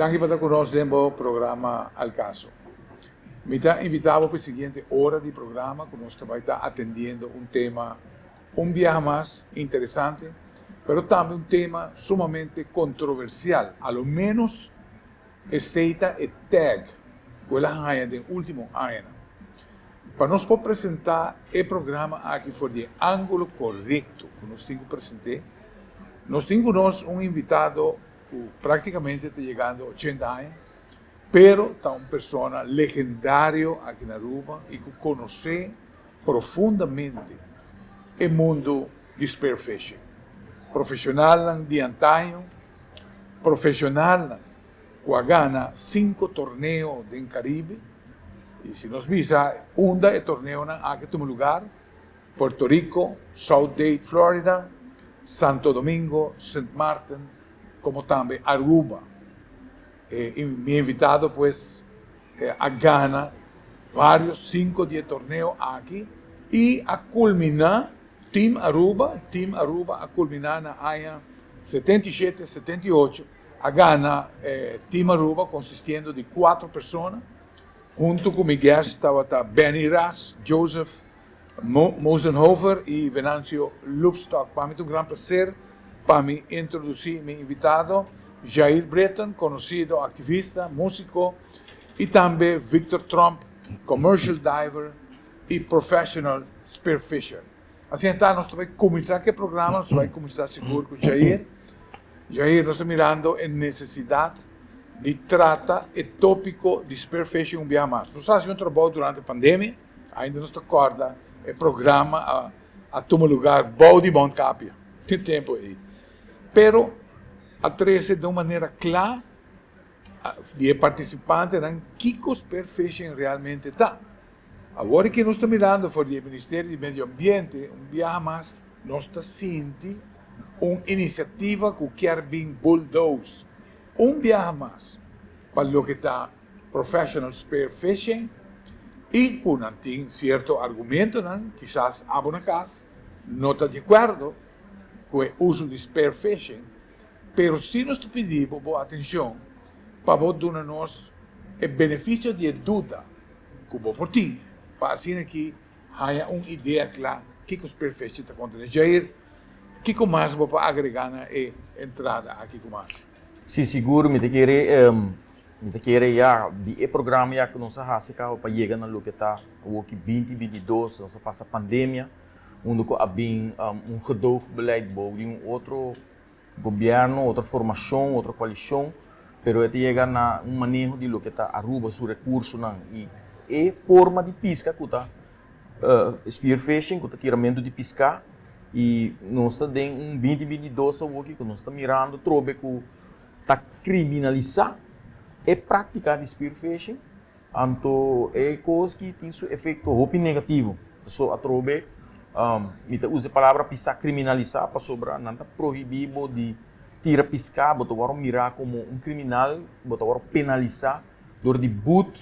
Danki pa ta ku nos den bo programa Al Caso. Mi ta invitá bo pa e siguiente ora di programa ku nos ta bai ta atendiendo un tema un biaha mas interesante, pero tambe un tema sumamente kontroversial, a lo ménos esei ta e tag ku el a haña den último añanan. Pa nos por presentá e programa aki for di e ángulo korekto ku nos tin ku present'é, nos tin ku nos un invitado ku práktikamente ta yegando ochenta aña, pero ta un persona legendario aki na Aruba i ku konosé profundamente e mundu di spearfishing. Profeshonalnan di antaño, profeshonalnan ku a gana sinku torneo den Karibe, i si nos bisa unda e torneonan aki a tuma lugar, Puerto Rico, South Dade, Florida, Santo Domingo, Sint Maarten, komo tambe Aruba. E mi invitado pues a gana varios sinku di e torneo aki i a kulminá Team Aruba, Team Aruba a kulminá na aña 77, 78, a gana Team Aruba konsistiendo di kuatro persona, huntu ku mi guest tabata Benny Ras, Joseph Mosenhofer i Venancio Loefstok. Pa mi ta un gran placer pa mi introduci mi invitado Jair Britten, conocido activista, musico i tambe Victor Tromp, commercial diver i professional spearfisher. Asina ta nos ta bai cuminsa cu e programa, nos ta bai cuminsa sigur cu Jair. Jair, nos ta mirando e necesidad di trata e topico di spearfishing un biaha mas. Nos a haci un trabou durante pandemia. Ainda nos ta kòrda e programa a a tuma lugar bou di Mount Capia tin tempu ei. Pero a trese den un manera kla di e partisipantenan kiko spearfishing realmente ta. Awor ki nos ta mirando for di e Ministerio di Medio Ambiente un biaha mas nos ta sinti un inisiativa ku kier bin bulldoze un biaha mas pa loke ta professional spearfishing y cu nan tin cierto argumentonan, kisas abo na cas no ta di acuerdo cu e uso di spearfishing, pero si nos ta pidi bo bo atencion pa bo duna nos e beneficio di e duda cu bo por tin pa asina ki haña un idea cla kico spearfishing ta contene. Jair, kico mas bo por agrega na e entrada aki cu mas? Si, sigur mi ta kere. Mi ta kere ya di e programa ya ku nos a hasi kaba pa yega na loke ta awoki 2022, nos a pasa pandemia, unda ku a bin un gedoogbeleid bou di un otro gobièrnu, otro formashon, otro koalishon, pero e ta yega na un maneho di loke ta Aruba su rekursonan i e forma di piska ku ta spearfishing, ku ta tiramentu di piská i nos ta den un 2022 awoki ku nos ta mirando trobe ku ta kriminalisá e práktika di spearfishing, anto e kos ki tin su efekto hopi negativo. So atrobe mi ta usa e palabra pisá kriminalisá pasobra nan ta prohibí bo di tira piská, bo ta wòrdu mirá komo un kriminal, bo ta wòrdu penalisá dor di but,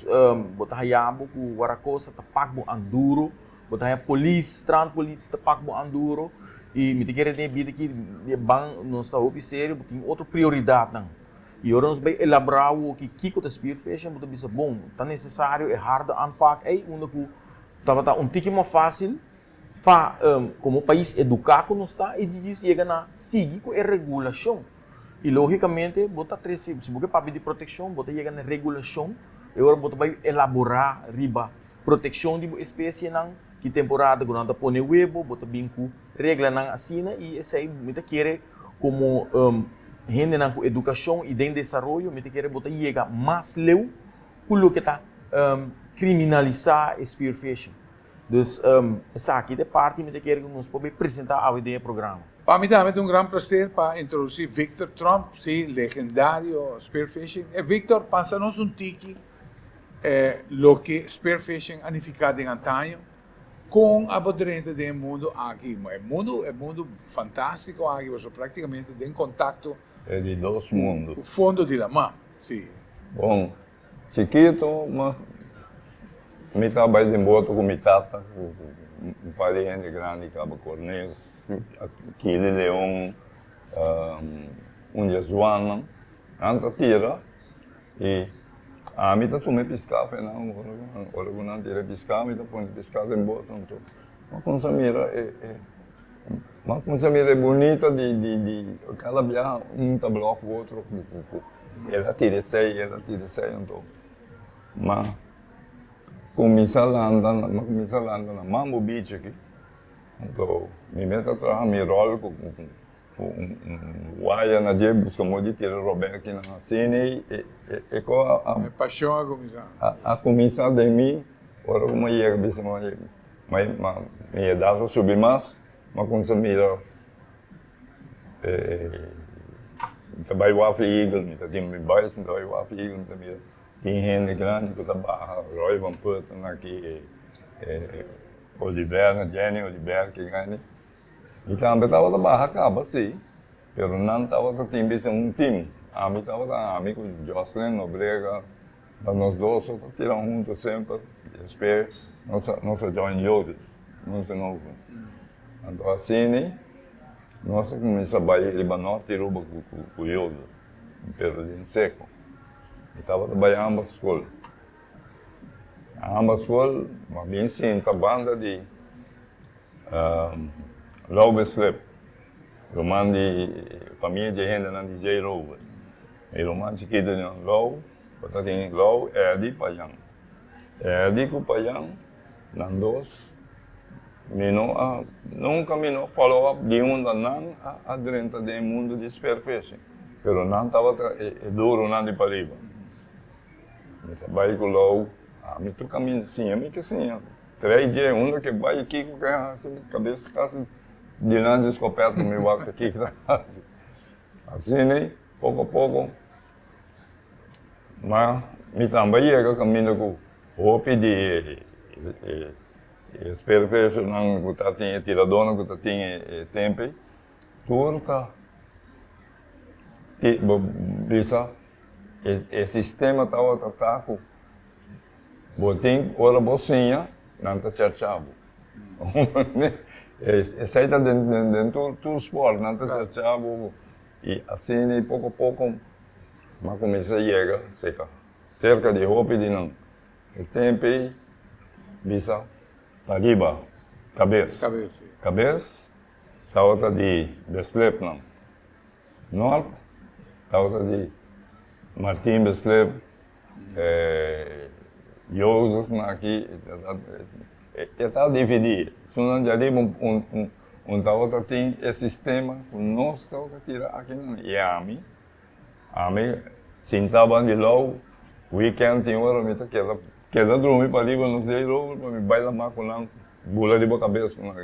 bo ta haya bo ku warakosa ta pak bo anduro. Bo ta haña polis, strandpolitie ta pak bo an duro y mi ta kere den e bida aki di e ban nos ta hopi serio, bo tin otro prioridadnan. Y ora nos bay elabora awoki kico ta spearfishing bo ta bisa bon, ta necesario e harde aanpak ey unda cu tabata un tiki mas facil pa como pais educa cu nos ta y djis yega na sigui cu e regulacion. Y logicamente bo ta trece, si bo ke papia di proteccion bo ta yega na regulacion y ora bo ta bay elabora riba Protekshon di bo espesienan, ki temporada ku nan ta pone webo, bo ta bin ku reglanan asina i esei mi ta kere komo hendenan ku edukashon i den desaroyo mi ta kere bo ta yega mas leu ku loke ta kriminalisá e spearfishing. Dus esaki ta e parti mi ta kere ku nos por bay presentá awe den e programa. Pa mi tambe ta un gran placer pa introduci Victor Tromp, si, legendario spearfishing. E Victor, pasa nos un tiki E loke spearfishing a nifiká den antaño, kon abo drenta den e mundu aki? E mundu, e mundu fantástiko aki, pasobra práktikamente den kontakto E di dos mundu. ku fondo di laman, si. Bon, chikitu ma mi ta bai den boto ku mi tata, ku un par di hende grandi kaba Cornes, Kili Leon, un di e zuannan, nan ta tira. I ami ta tuma e piská afe nan, ora ku nan tira e piská mi ta pone e piská den boto anto mi a kuminsá mira e e mi a kuminsá mira e bunita di di di kada biaha un ta blòf otro ku ku ku el a tira esei el a tira esei anto ma kuminsá landa mi a kuminsá landa na Mambo Beach aki anto mi mester a traha mi ròl ku ku un waya na dje buska modo di tira robèki nan asina i e ko a E pashon a kuminsá. A kuminsá den mi ora ku mi a yega bisa ma mi edat a subi mas mi a kuminsá mira mi ta bai waf Eagle mi ta tin mi bais mi ta bai waf Eagle mi ta mira tin hende grandi ku ta baha Roy van Putten aki Oliver Jenny Oliver ki grandi. Mi tambe tabata baha kaba si, pero nan tabata tin bisa un team. Ami tabata ami ku Jocelyn Nobrega, ta nos dos so ta tira hunto semper. Despues nos a nos a join Joseph, Munsenhoven. Anto asina nos a kuminsá bai riba Norte Aruba ku ku Joseph, pero den seko. Mi tabata bai ambas skol. Ambas skol, mi a bin sinta banda di. Lou Beslep, ruman di famia dje hendenan di Zeerover. E ruman chikitu di nan Lou, bo ta tin Lou, Eddy, Payan. Eddy ku Payan, nan dos, mi no a, nunka mi no follow up di unda nan a drenta den e mundu di spearfishing, pero nan tabata e durunan di pariba. Mi ta bai ku Lou, ami tur kaminda siña mi ke siña. Trei dje unda ke bai kiko ke hasi mi kabes kasi dilanti di skopet ku mi wak ta kiko ta hasi. Asina poko a poko ma mi tambe a yega kaminda ku hopi di e speervissernan ku ta tin e tiradónan ku ta tin e tempu ei tur ta bo bisa e sistema tabata ta ku. Bo tin ora bo siña, nan ta chacha bo. Esei ta den tur sport, nan ta chacha bo. I asina i poko poko mi a kuminsá yega serka, serka di hopi di nan. E tempu ei bisa pariba kabes. Kabes tabata di beslepnan. Nort tabata di Martin Beslep, Jozef na aki, e ta dividí. Esunnan djariba un tabata tin e sistema ku nos tabata tira akinan. I ami, ami sintaba di lou, weekend tin ora mi ta keda keda drumi pariba nos dei rover pa mi bai lamá ku nan, bula riba kabes ku nan.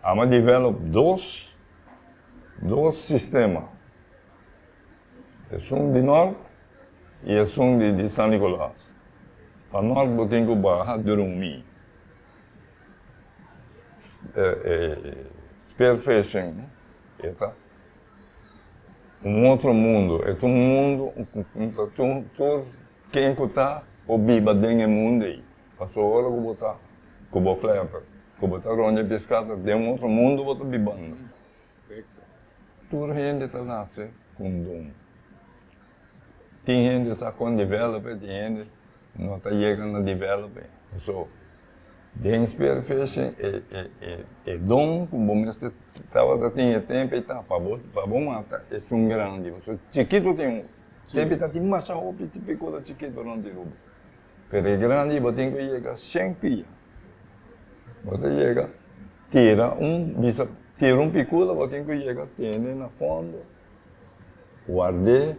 Ami a develop dos. Dos sistema, esun di nort i esun di San Nicolas. Pa nort bo tin ku baha drumi. Spearfishing e ta un otro mundo, e ta un mundo ku tur ken ku ta por biba den e mundo ei. Pasobra ora ku bo ta ku bo flapper, ku bo ta rondia piská ta den un otro mundo bo ta bibando. Tur hende ta nase ku un don. Tin hende sa kon develop e, tin hende no ta yega na develop e. So, den spearfishing e e e e don ku bo mester tabata tin e tempu ei ta pa bo pa bo mata esun grandi. Pasobra chikitu tin un, tempu ei ta tin masha hopi tipikula chikitu rond di Aruba. Pero e grandi bo tin ku yega shen pia. Bo ta yega tira un bisa tira un pikula bo tin ku yega tene na fondo ward'é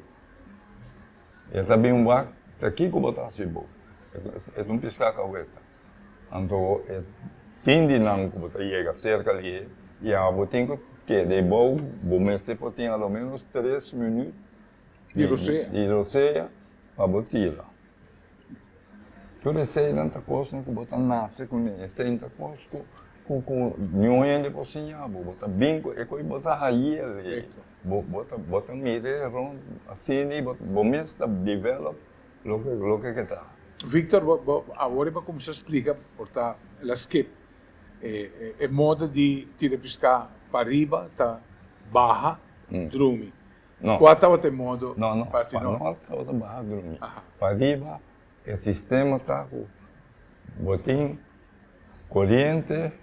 e ta bin wak ta kiko bo ta hasi bo e ta un piska kaweta anto e tin di nan ku bo ta yega serka lihe i abo tin ku keda ebou bo mester por tin alomenos tres minüt Di rosea. Di rosea pa bo tira. Tur eseinan ta kosnan ku bo ta nase kuné. Esei ta kos ku ku ku niun hende por siña bo. Bo ta bin ku e kos, bo ta hañ'el ei. Bo bo ta bo ta mir'é rònt asina i bo bo mes ta develop loke loke ke ta. Victor, bo bo awor bo a kuminsá splika por ta el a skip e e moda di tira piská pariba ta baha drumi. No. Kua tabata e modo No, no. parti Pa nort? nort tabata baha drumi. Aha. Pariba e sistema ta ku bo tin koriente,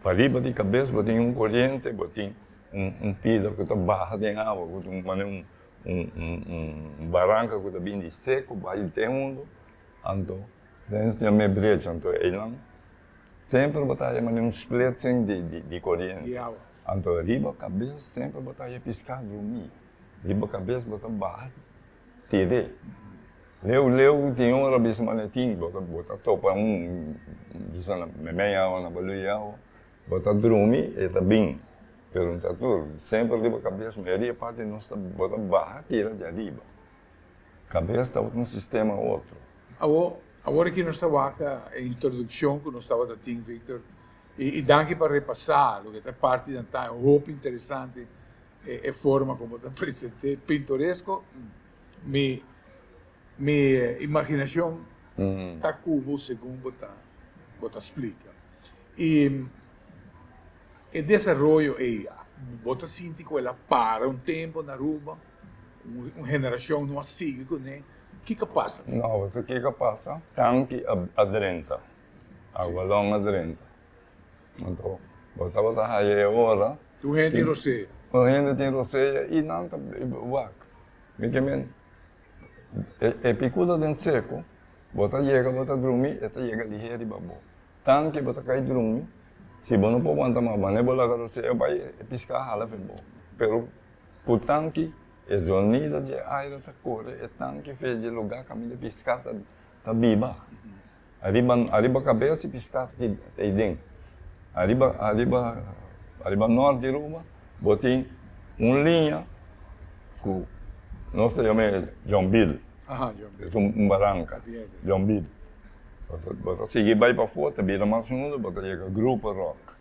pariba di kabes bo tin un koriente, bo tin un un pida ku ta baha den awa ku ta un manera un un un baranka ku ta bin di seku bai te hundu, anto den su yama e brecha, anto einan semper bo ta haya manera un splitsing di di di koriente. Di awa. Anto riba kabes semper bo ta haya piská drumí, riba kabes bo ta baha Tede. Leu leu tin ora bisa manera tin bo ta bo ta topa un bisa na memey awa na balui awa bo ta drumi e ta bin pero no ta tur semper riba kabes mayoria parti nos ta bo ta baha tira di ariba kabes ta un sistema otro. Awor awor aki nos ta wak e introdukshon ku nos tabata tin Victor i i danki pa repasá loke ta parti nan ta hopi interesante. E forma como ta presente pintoresco mi mi imaginacion ta cubo segun bo ta bo ta splica y e desaroyo ey bo ta sinti cu el a para un tempo na Aruba un generacion no a sigui cune kico a pasa? No bo sa kico a pasa tanki a drenta agualon a drenta. Anto bo tabata haya e ora. Tur hende tin rosea. Tur hende tin rosea i nan ta wak. Mi ke men e pikuda den seku, bo ta yega bo ta drumi e ta yega lihe riba bo. Tanki bo ta kai drumi, si bo no por wanta mas mane bo laga rosea bai e piska a hala fe bo. Pero ku tanki e zonido di e aire ta kore e tanki fe dje luga kaminda e piska ta biba. Ariba ariba kabes di piská ta ei den. Ariba ariba ariba nort di Aruba bo tin un liña ku nos ta yama e John Bill. Es un baranka, John Bill. Bo ta sigui bai pafó ta bira mas hundu bo ta yega Grupo Rock.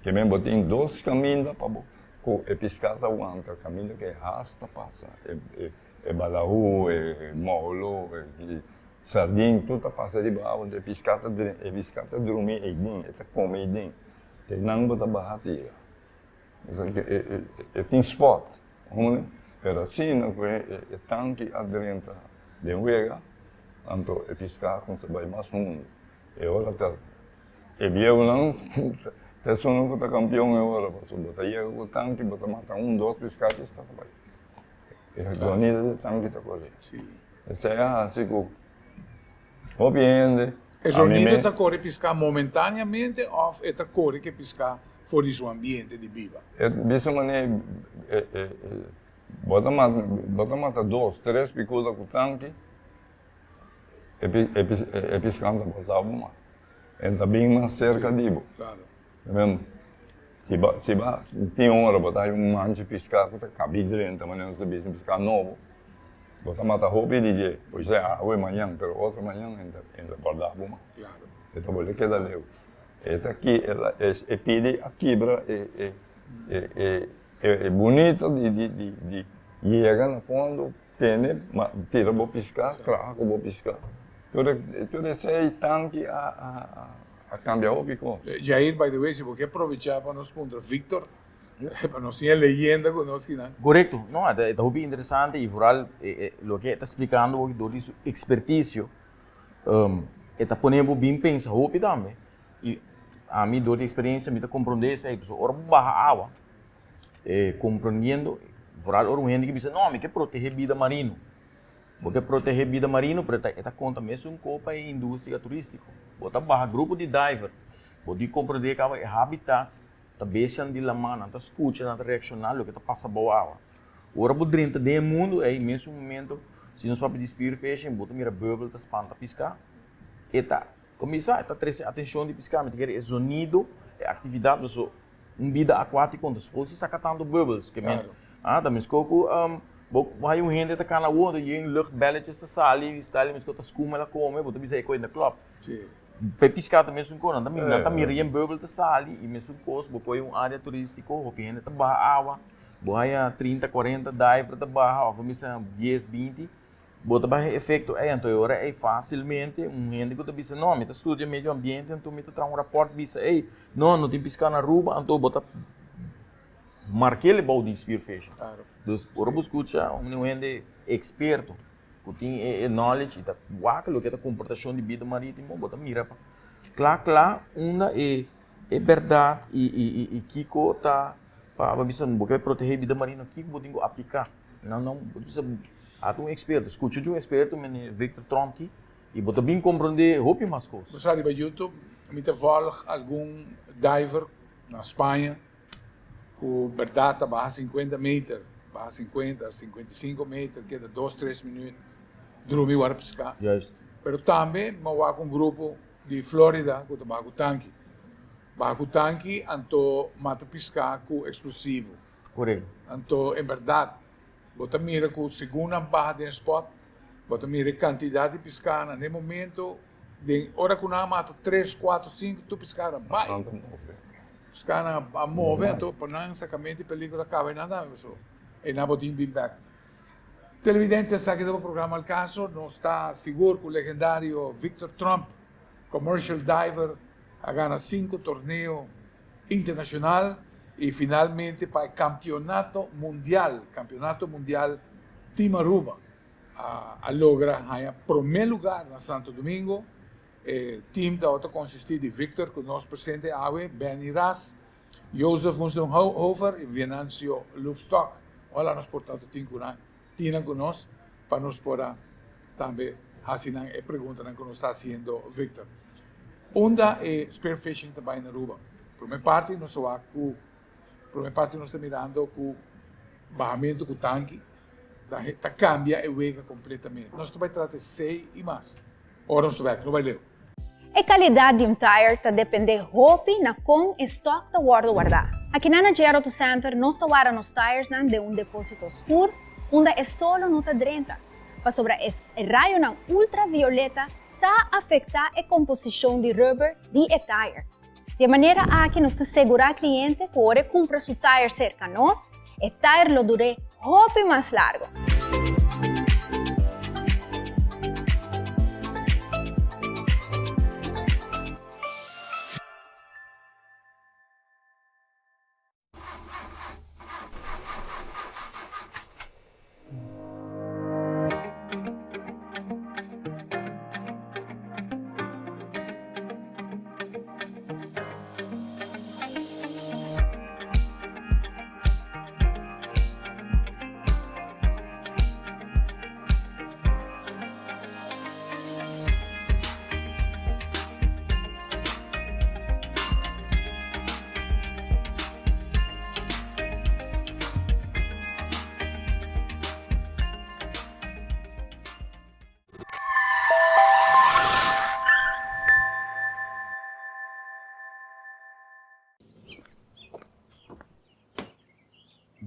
Ke men bo tin dos kaminda pa bo ku e piská ta wanta, kaminda ku e has ta pasa, e balahu, e moulo, e Sardin tur ta pasa riba awa e piská ta e piská ta drumi eiden e ta kome eiden te nan bo ta baha tira e tin spòt pero asina ku e tanki a drenta den wega anto e piská a kuminsá bai mas hundu e ora ta e bieunan ta esunnan ku ta kampion e ora pasobra bo ta yega ku tanki bo ta mata un dos piská piská ta bai e zonido di tanki ta kore. Esei a hasi ku hopi hende. E zonido ta kore piská momentáneamente òf e ta kore ku e piská for di su ambiente di biba? E bisa manera bo ta mata bo ta mata dos, tres pikuda ku tanki, e piská no ta bota bo mas. E ta bin mas serka di bo. Si bo si bo tin ora bo ta hay un manchi piská ku ta kabi drenta manera nos ta bisa piská nobo bo ta mata hopi di dje por esei awe mañan pero otro mañan e ta e ta bòrda bo mas e ta bolbe keda leu e ta ki e pidi a kibra e e e e bunito di di di di yega na fondo tene tira bo piská traha ku bo piská tur tur esei tanki a a. A cambia hopi cos. Jair, by the way, si bo ke probecha pa nos puntra Victor, pa nos tin e leyenda cu nos kinan. Corecto. No, e ta hopi interesante y vooral loke e ta splicando hopi door di su experticio, e ta pone bo bin pensa hopi tambe. Y ami door di experiencia mi ta comprende esey, pasobra ora bo baha awa, comprendiendo, vooral ora un hende ke bisa, no, mi ke protege bida marino. Bo ke protehé bida marino, pero e ta konta mesun ko pa e industria turístiko. Bo ta baha grupo di diver, bo di komprendé kaba e habitat ta bestianan di laman, nan ta skucha, nan ta reakshoná loke ta pasa bou awa. Ora bo drenta den e mundu ei, mesun momento, si nos papia di spearfishing, bo ta mira bubble ta spanta piská, e ta kuminsá, e ta trese atenshon di piská, mi ta kere e zonido, e aktividat, pasobra un bida akuátiko no ta suposi saka tantu bubbles, ke men ah ta meskó ku bo hay un hende ta kana awor anto yen luchtbelletjes ta sali style meskó ta skuma el a kome bo ta bisa e koi na klòp. P'e piská ta mesun kos nan ta nan ta mira yen bubble ta sali i mesun kos bo kohe un área turístiko hopi hende ta baha awa bo haya trinta kuarenta diver ta baha òf bo bisa dies binti Bo ta baha e efecto ey, anto e ora ey facilmente un hende cu ta bisa no, mi ta studia medio ambiente anto mi ta traha un rapport bisa ey, no, no tin pisca na Aruba, anto bo ta markele bou di spearfishing. Dus ora bo skucha un hende eksperto ku tin e knowledge i ta wak loke ta komportashon di bida marítimo, bo ta mira pa kla kla unda e e bèrdat i kiko ta pa bo bisa bo ke protegé bida marino kiko bo tin ku apliká. Nan no bo ta bisa ata un eksperto, skucha di un eksperto mene Victor Tromp i bo ta bin komprondé hopi mas kos. Bo sa riba YouTube mi ta vòlg algun diver na Spaña ku bèrdat ta baha sinkuenta meter, baha sinkuenta, sinkuenta i sinku meter, keda dos, tres minüt drumi wòrdu piská. Juist. Pero tambe mi a wak un grupo di Florida ku ta baha ku tanki. Baha ku tanki anto mata piská ku eksplosivo. Korekto. Anto en bèrdat bo ta mira ku segun nan baha den spòt, bo ta mira e kantidat di piskánan den momento. Den ora ku nan a mata tres, kuatro, sinku, tur piská a bai. Nan ta move. Piskánan a move, anto pa nan sakamento di peligro a kaba, e nan tambe paso e nan bo tin bin bèk. Televidente, esaki ta bo programa Al Caso. Nos ta sigur ku legendario Victor Tromp, commercial diver, a gana sinku torneo internashonal i finalmente pa e kampionato mundial, kampionato mundial Team Aruba. A logra haña promé lugar na Santo Domingo. E team tabata konsistí di Victor ku nos presente awe, Benny Ras, Joseph Woestenhofer i Venancio Loopstok. Ohala nos por tabata tin ku nan, tin nan ku nos pa nos por a tambe hasi nan e preguntanan ku nos ta hasiendo Victor. Unda e spearfishing ta bai na Aruba? Promé parti nos a wak ku promé parti nos ta mirando ku bahamentu ku tanki. Ta cambia e wega completamente. Nos ta bay trata esey y mas. Ora nos ta bek, no bay leu. E calidad di un tire ta depende hopi na con e stock ta wordo warda. Akinan na JR Auto Center nos ta warda nos tiresnan den un deposito scur unda e solo no ta drenta, pasobra e rayonan ultravioleta ta afecta e composicion di rubber di e tire. Di e manera aki nos ta segurá kliente ku ora e kumpra su tayer serka nos, e tayer lo dur'é hopi mas largu.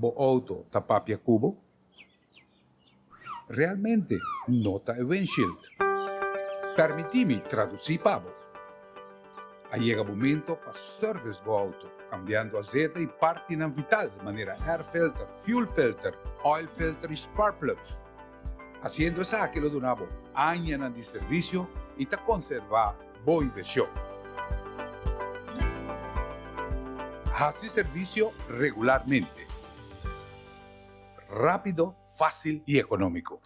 Bo auto ta papia cu bo? Realmente no ta e windshield. Permití mi traducí pa bo. A yega momento pa service bo auto, cambiando azeta y partinan vital manera air filter, fuel filter, oil filter y spark plugs. Haciendo esaki lo duna bo añanan di servicio y ta conserva bo inversion. Haci servicio regularmente. Rápido, fácil y económico.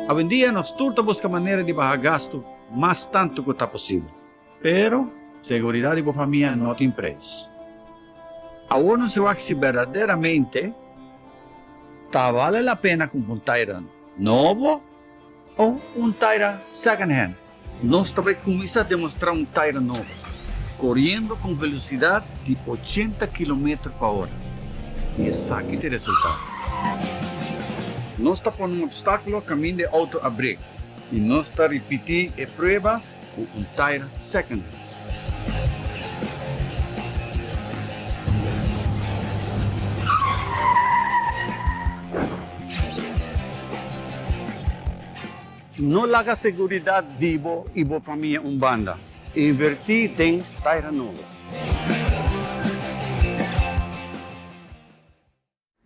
Awendia nos tur ta buska manera di baha gastu mas tantu ku ta posibel. Pero, seguridat di bo famia no tin preis. Awor nos wak si berdaderamente ta bale la pena kumpra un taira nobo o un taira second hand. Nos ta bai kuminsá demostrá un taira nobo, koriendo ku un velosidat di ochenta kilometer pa ora. I esaki ta e resultado. Nos ta pone un opstákulo kaminda e outo a brek i nos ta ripití e prueba ku un taira second hand. No laga seguridat di bo i bo famia un banda. Invertí den taira nobo.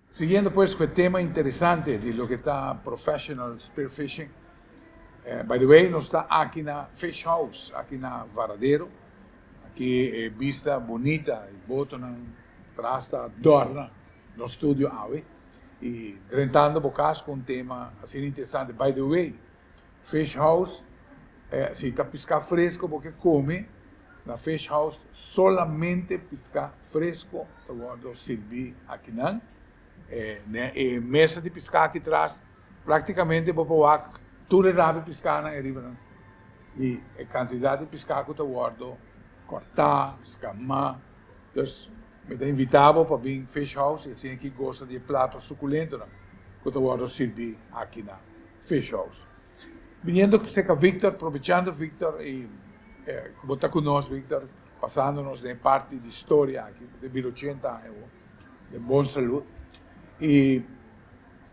Siguiendo pues cu e tema interesante di loke ta professional spearfishing. By the way, nos ta aki na Fish House, aki na Varadero. Aki e bista bunita, e botonan tras ta adorna nos studio awe. Y drentando bo cas cu un tema asina interesante. By the way, Fish House, si ta pisca fresco bo ke come na Fish House solamente pisca fresco ta wordo sirbi akinan. E mesa di pisca aki tras practicamente bo por wak tur e rabi piscanan ariba nan. Y e cantidad di pisca cu ta wordo corta, scama. Dus mi ta invita bo pa bin Fish House y asina aki gosa di e plato suculentonan cu ta wordo sirbi aki na Fish House. Biniendo cerca Victor, probechando Victor y cu bo ta cu nos Victor, pasando nos den e parti di historia aki, bo ta bira ochenta aña awor, den bon salud. Y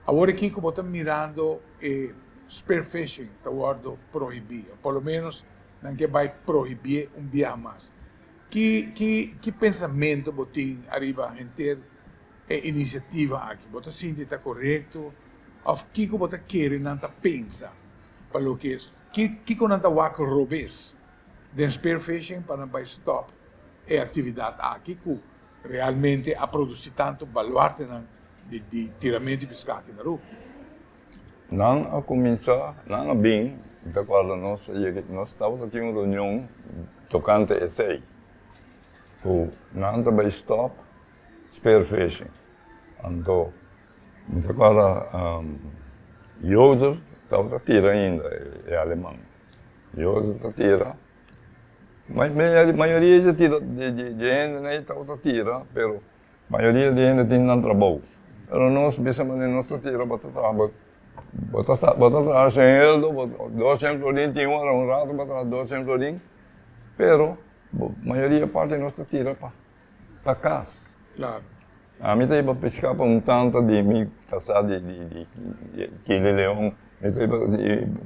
awor aki cu bo ta mirando e spear fishing ta wordo prohibi, o por lo menos nan ke bay prohibié un biaha mas. Ki ki ki pensamento bo tin ariba henter e inisiativa aki? Bo ta sinti ta korekto òf kiko bo ta kere nan ta pensa pa loke ki kiko nan ta wak robes den spearfishing pa nan bai stòp e aktividat aki ku realmente a produsí tantu baluartenan di di tiramento di piská aki na Aruba? Nan a kuminsá, nan a bin, mi ta kòrda nos a yega, nos tabata tin un reunion tokante esei, ku nan ta bai stòp spearfishing. Anto mi ta kòrda Jozef tabata tira ainda, e aleman. Jozef ta tira, mayoria di hende ei tabata tira, pero Mayoria di hende tin nan trabou, pero nos bisa manera nos ta tira bo ta traha bo ta bo ta traha shen eldo doshen florin tin ora un rato bo ta traha doshen florin pero mayoria parti nos ta tira pa pa kas. Ami ta iba pesca pa un tanta di mi kasa di di di Kili Leon mi ta iba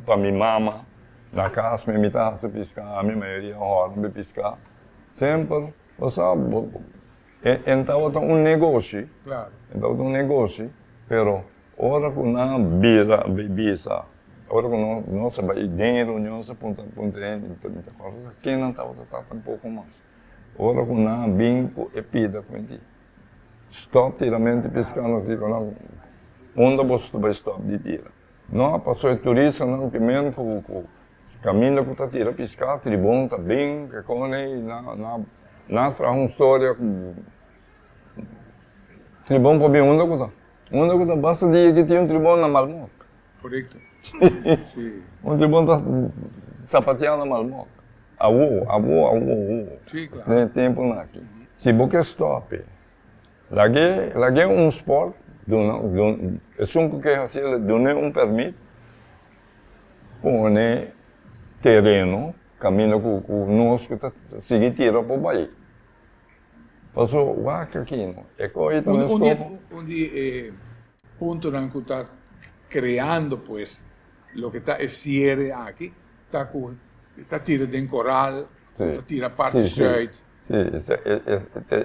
pa mi mama na kas mi ta hasi pisca ami mayoria hora mi pisca semper bo sa bo. E tabata un negoshi, e tabata un negoshi, pero ora ku nan a bira bisa, ora ku nos a bai den e reunion nos a puntra puntra hende, mi ta kòrda ken nan tabata ta tampoko mas. Ora ku nan a bin ku e pida ku mi di, stòp tiramentu di piská, nos di ku nan, unda boso ta bai stòp di tira? No, pasobra e turistanan primer ku Caminda cu ta tira pisca, tribon ta bin, ke cone, na, na, na traha un storia cu tribon por bin unda cu ta. Unda cu ta basta dia ki tin un tribon na Malmok. Correcto. Si. Un tribon ta sapatea na Malmok. Awo, awo, awo, awo. Si, claro. Den e tempo nan aki. Si bo ke stop e, Lag'é, lag'é un sport, duna, dun, esun ku ke hasi el, dun'é un permit, pone tereno kaminda ku ku nos ku ta sigui tira por bai. Paso wak aki no, e ko'i ta Un, un di, meskopo. un di e puntonan ku ta kreando pues loke ta e siere aki ta ku ta tira den koral, ku ta tira parti zuid. Sí,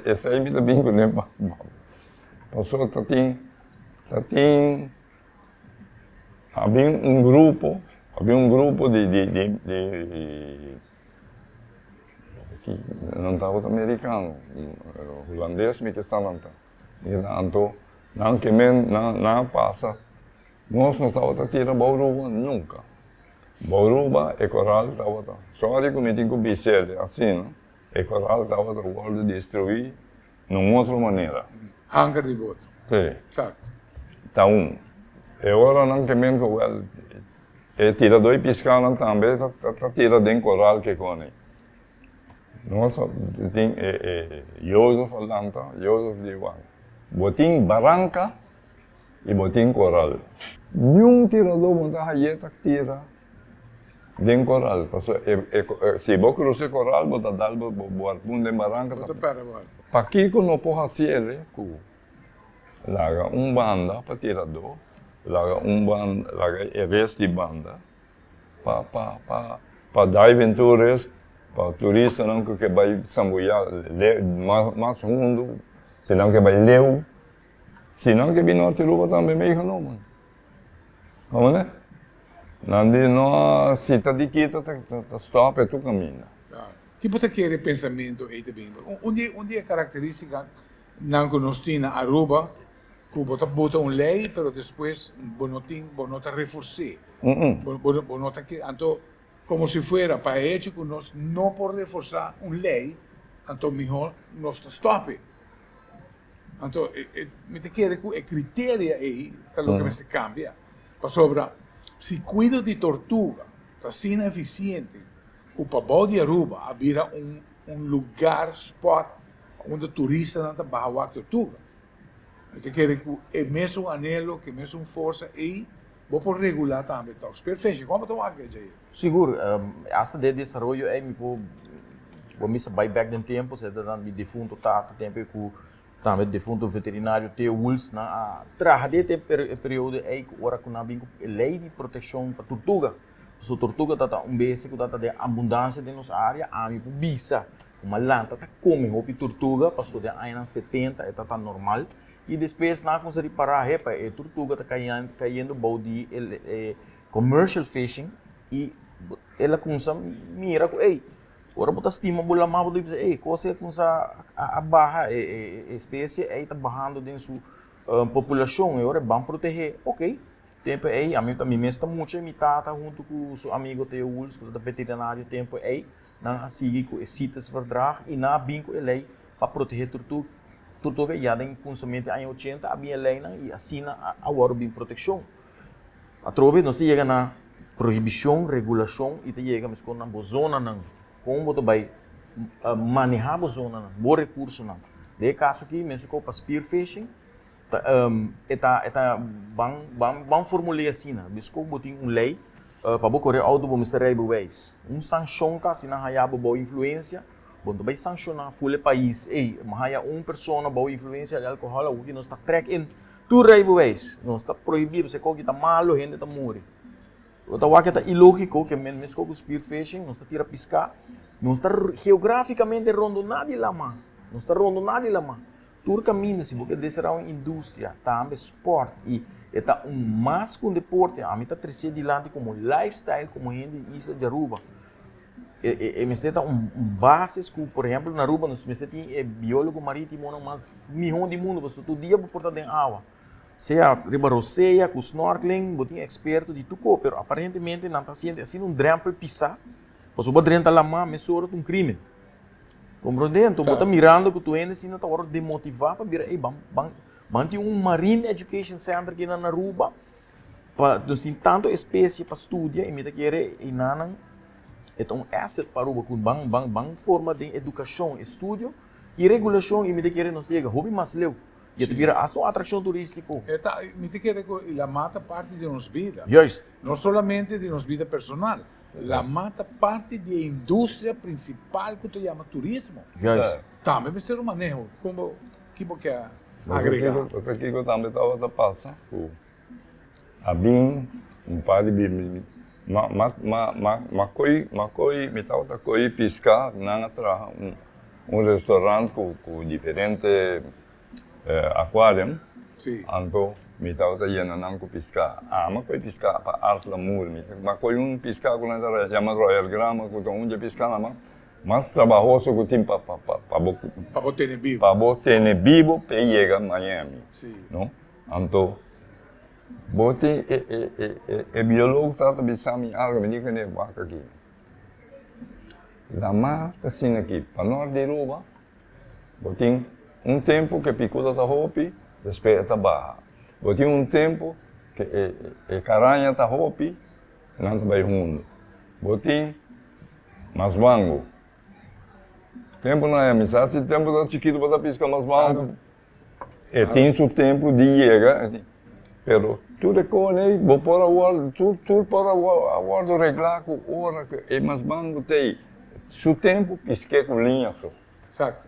esei mi ta bin kuné pasobra ta tin, ta tin, a bin un grupo, a bin un grupo di di di di nan tabata merikano, hulandes mi ke sa nan ta, anto nan ke men nan a pasa, nos no tabata tira bouruba nunka. Boruba e koral tabata. Sorry ku mi tin ku bis'el asina, e koral tabata wòrdu destruí na un otro manera. Hanker di boto. Sí. Eksakto. Ta un. E oranan ke men ku wèl e tiradó di piskánan tambe ta tira den koral ke koni. Nos a tin e e Jozef a lanta, Jozef di wak, bo tin baranka i bo tin koral. Niun tiradó bo ta haye ta tira den koral, pasobra e e si bo krusa e koral bo ta dal bo bo harpun den baranka. Bo ta pèrdè bo harpun. Pakiko no por hasi el ku laga un banda pa tiradó, laga un banda laga e rest di banda. Pa pa pa pa diving tourist, pa turistanan ku ke bai sambuyá le mas mas hundu, si nan ke bai leu, si nan ke bin Norte Aruba tambe meegenomen. Komo ne? Nan di no si ta di kita ta ta stòp e tur kaminda. Ki bo ta kere pensamentu ei ta bin? Un di un di e karakterístikanan ku nos tin na Aruba Ku bo ta bota un lei pero despues bo no tin bo no ta refors'é. Bo bo bo no ta ke anto komo si fuera pa e hecho ku nos no por reforsá un lei anto mihó nos ta stòp e. Anto e e mi ta kere ku e kriteria ei ta loke mester kambia pasobra si kuido di tortuga ta asina efisiente ku pabou di Aruba a bira un un lugar spòt unda turistanan ta baha wak tortuga. Mi ta kere ku e mesun anhelo, ku e mesun forsa ei, bo por regulá tambe tòg. Spearfishing, kon bo ta wak e djei? Sigur, asta den e desaroyo ei mi por bo mester bai bèk den tempu, seta nan mi defunto tata tempu ei ku tambe defunto veterinario Theo Woels nan a traha den e periodo ei ku ora ku nan a bin ku e lei di protekshon pa turtuga. Pasobra tortuga ta ta un bestia ku ta ta den abundansia den nos área. Ami por bisa ku malanta ta kome hopi tortuga pasobra den añanan setenta e ta ta normal. I despues nan a kuminsá ripará hepa e tortuga ta kayendo bou di e commercial fishing i el a kuminsá mira ku ey ora bo ta stima bo lamá bo ta bisa ey kos ei a kuminsá a baha e espesie ei ta bahando den su populashon i ora e ban protehé oke. Tempu ei, ami ta mi mes ta mucha i mi tata huntu ku su amigo Theo Woels, ku ta veterinario tempu ei, nan a sigui ku e CITES-verdrag i nan a bin ku e lei pa protehé turtuga. Turtuga ya den kunsamentu di aña ochenta a bin e leinan i asina a wòrdu bin protekshon. Atrobe nos ta yega na prohibishon, regulashon i ta yega meskos na bo zonanan, kon bo ta bai manehá bo zonanan, bo rekursonan. Den e kaso aki, meskos pa spearfishing, Ta e ta e ta ban ban ban formul'é asina. Biskó bo tin un lei pa bo kore outo bo mester rijbewijs. Un sanshon ta si nan haya bo bou influensia, bo no ta bai sanshoná ful e pais. Ey, mi haya un persona bou influensia di alkohòl awor ki nos ta trèk in tur rijbewijs. Nos ta prohibí pasobra e koki ta malu, hende ta muri. Bo ta wak e ta ilógiko ke men meskó ku spearfishing nos ta tira piská, nos ta geográfikamente rondoná di lama, nos ta rondoná di lama. Tur kaminda si bo ke deserá un industria, tambe sport i e ta un mas ku un deporte, ami ta tres'é dilanti komo lifestyle komo hende di isla di Aruba. E e e mester ta un basis ku por ehempel na Aruba nos mester tin e biólogo marítimonan mas mihó di mundu pasobra tur dia bo por ta den awa. Sea riba rosea ku snorkeling bo tin eksperto di tur ko pero aparentemente nan ta hasiendo asina un drèmpel pisá pasobra bo drenta lamá mesora ta un krímen. Comprende? Anto bo ta mirando ku tur hende asina ta wòrdu demotivá pa bira, ey, ban, ban, ban tin un Marine Education Center aki na Aruba, pa nos tin tantu espesie pa studia i mi ta kere einanan e ta un asset pa Aruba ku ban, ban, ban forma den edukashon, estudio i regulashon i mi ta kere nos ta yega hopi mas leu i e ta bira asta un atrakshon turístiko. E ta, mi ta kere ku la ta parti di nos bida. Juist. No solamente di nos bida personal. Lamá ta parti di e industria principal cu ta yama turismo. Juist. Tambe mester un maneho. Con bo, ki bo ke agrega? Bo sa kico tambe tabata pasa? Cu a bin un par di bi, ma, ma, ma, ma, ma coi, ma coi, mi tabata coi pisca, nan a traha un, un restaurant cu, cu diferente Aquarium, anto mi tabata yena nan ku piská. Ama ku e piská pa Art Lamour. Mi ta kohe un piská ku nan ta yama Royal Grama ku ta un di e piskanan mas trabahoso ku tin pa pa bo Pa bo tene bibo. Pa bo tene bibo p'e yega Miami. No? Anto bo tin e e e biologo tabata bisa mi algo, mi di kuné wak aki. Lama ta asina aki, pa nort di Aruba. Bo tin un tempu ku e pikuda ta hopi, despues e ta baha. Bo tin un tempu ku e karaña ta hopi, nan ta bai hundu. Bo tin mas mangu. Tempunan e amistad si tempu ta chikitu bo ta piska mas mangu. E tin su tempu di yega, pero tur e kos ei bo por a wòrdu, tur tur por a wòrdu reglá ku ora ku e mas mangu ta ei. Su tempu pisk'é ku liña so. Exacto.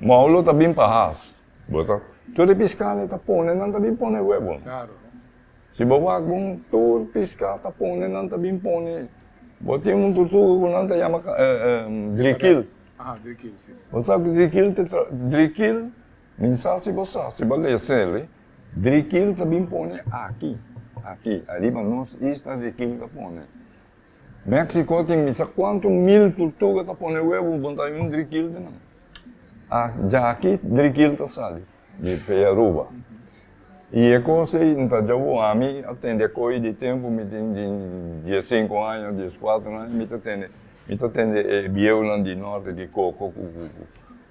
Moulo ta bin pa has. Bo ta, tur e piskal e ta pone, nan ta bin pone webo. Claro. Si bo wak bon tur piská ta pone nan ta bin pone bo tin un turtuga ku nan ta yama drikil. Aha, drikil, si. Bo sa ku drikil ta tra drikil mi sa si bo sa si bo lesa el drikil ta bin pone aki aki ariba nos isla drikil ta pone. Mexico tin mi sa kuantu mil turtuga ta pone webu bo ta hay un drikil di nan. Djaki drikil ta sali. Di fe Aruba. Y e cos ey nta djabu ami a tende coy di tempo mi tin di diescinco aña, diescuatro aña mi ta tende mi ta tende e bieunan di norte di coco cu cu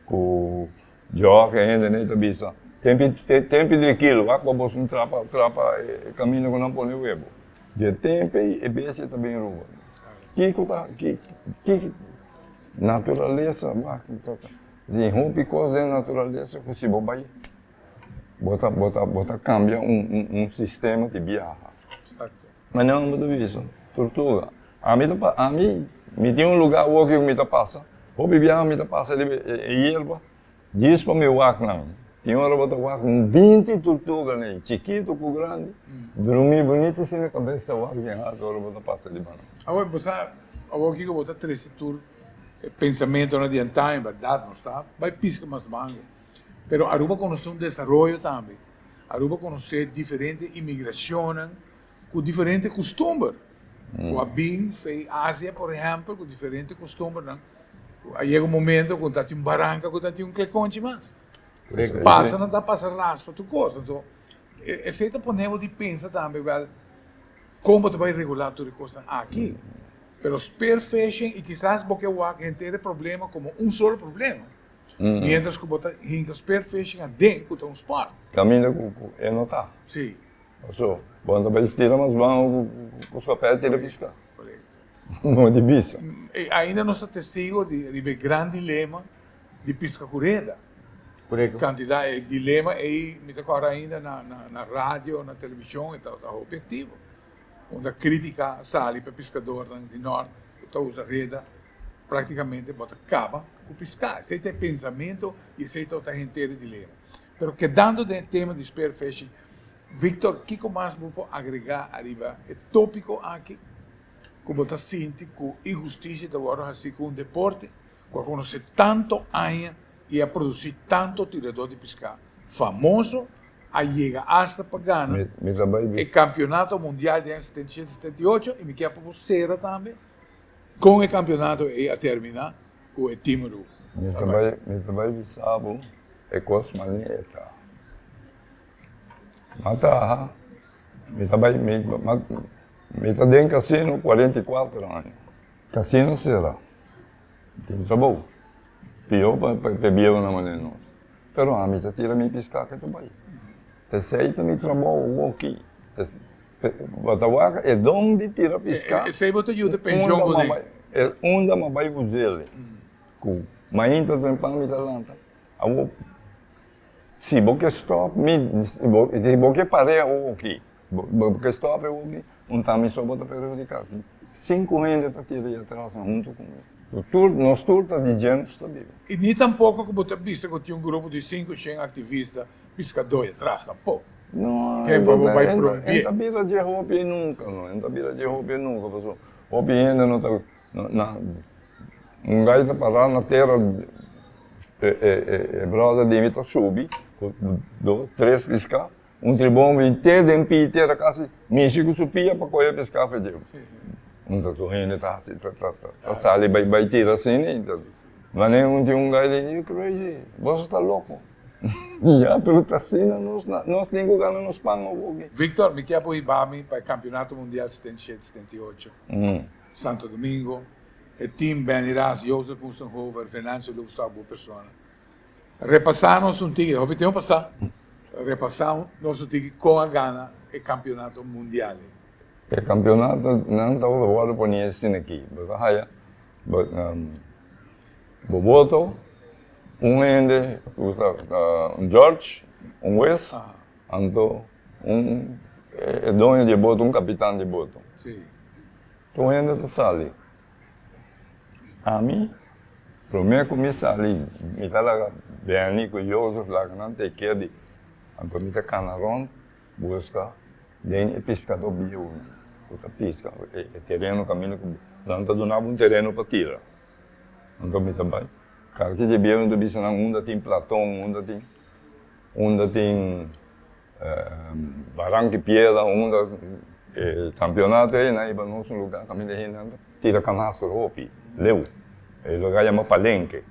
cu Jorge e hende ney ta bisa tempi tempi drikil wak pa boso trapa trapa e caminda cu nan pone webo. Di e tempo ey e bestia ta bin Aruba. Kico ta ki ki naturalesa wak ta. Tin hopi kos den naturalesa ku si bo bai bo ta bo ta bo ta kambia un un un sistema di biaha. Mañana bo ta bisa tortuga. Ami ta pa ami mi tin un luga awor ku mi ta pasa hopi biaha mi ta pasa riba e yerba djis pa mi wak nan. Tin ora bo ta wak un binti tortuga nei chikitu ku grandi drumi bunita asina kabes ta wak den alto ora bo ta pasa riba nan. Awor bo sa awor kiko bo ta trese tur E pensamentonan di antaño berdad nos ta bay pisca mas mango pero Aruba conoce un desaroyo tambe Aruba conoce diferente inmigracionnan cu diferente custumber cu a bin fey Asia por ehempel cu diferente custumbernan cu a yega un momento cu ta tin un baranca cu ta tin un klekonchi mas pasa nan ta pasa raspa tur cos anto esey ta pone bo di pensa tambe wel con bo ta bay regula tur e cosnan aki. Pero spearfishing y kisas bo ke wak henter e problema como un solo problema. Mientras cu bo ta hinca spearfishing aden cu ta un sport. Caminda cu cu e no ta. Si. Paso bo no ta bay stira mas ban cu cu scopet tira pisca. Correcto. No di bisa. Y ainda nos ta testigo di riba e gran dilema di pisca cu reda. Correcto. Cantidad e dilema ey mi ta corda ainda na na na radio, na television e tabata hopi activo. Unda critica a sali pa e piscadornan di nort cu ta usa reda, practicamente bo ta caba cu pisca. Esey ta e pensamento y esey ta henter e dilema. Pero kedando den e tema di spearfishing, Victor, kico mas bo por agrega ariba e topico aki cu bo ta sinti cu inhusticia ta wordo haci cu un deporte cu a conoce tanto aña y a produci tanto tirador di pisca famoso? A yega asta pa gana e campeonato mundial di aña 77, 78 y mi kier pa bo cera tambe con e campeonato ey a termina cu e team Aruba. Mi ta bay mi ta bay bisa bo e cos manera e ta. Ma traha mi ta bay mi mi ta den casino 44 aña. Casino cera tin trabou pio pa e bieunan manera nos. Pero ami ta tira mi piská ke ta bai. Esei ta mi trabou awoki. Bo ta wak e don di tira piská. Esei bo ta yuda penshon kuné. Unda mi a bai uz'el. Ku mainta trempan mi ta lanta. Awo si bo ke stòp mi, si bo ke par'é awoki, bo ke stòp awoki, un ta mi so bo ta perhudiká. Sinku hende ta tira i atras huntu ku mi. Tur, nos tur ta di dje nos ta biba. I ni tampoko ku bo ta bisa ku tin un grupo di sinku shen aktivista piskadó i atras tampoko. No, Ken pa bo bai prohibí. En ta bira dje hopi nunka no, en ta bira dje hopi nunka pasobra hopi hende no ta na un gai ta pará na tera e e e bròder di mi ta subi ku dos tres piská. Un tribon bin te den pia tera kasi mishi ku su pia pa kohe piská fe dje. Un ta tur hende ta hasi ta ta ta sali bai bai tira asina i ta manera un tin un gai di you crazy boso ta loko ya pero ta asina nos nos tin ku gana nos pan awoki. Victor, mi kier bo hiba mi pa e Campeonato Mundial 77, 78, Santo Domingo, e team Benny Ras, Jozef Woestenhover, Venancio Lufsau, bo persona. Repasá nos un tiki, hopi tempu pasá, repasá nos un tiki kon a gana e kampionato mundial ei. E kampionato nan tabata wòrdu pone esina aki, bo ta haya bo boto, un hende ku ta un judge, un hues, anto un e doño di e boto, un kapitan di e boto. Tur hende ta sali. Ami, promé ku mi sali, mi ta laga Benny ku Joseph laga nan take care di, anto mi ta kana rònt buska Den e piskadó bieunan ku ta piska e tereno kaminda ku nan ta duna bo un tereno pa tira. Anto mi ta bai. Kada ke dje bieunan ta bisa nan unda tin platon, unda tin unda tin baranki piedra, unda e kampionato ei nan iba nos un lugá kaminda hendenan ta tira kanastro hopi leu. E lugá yama Palenke.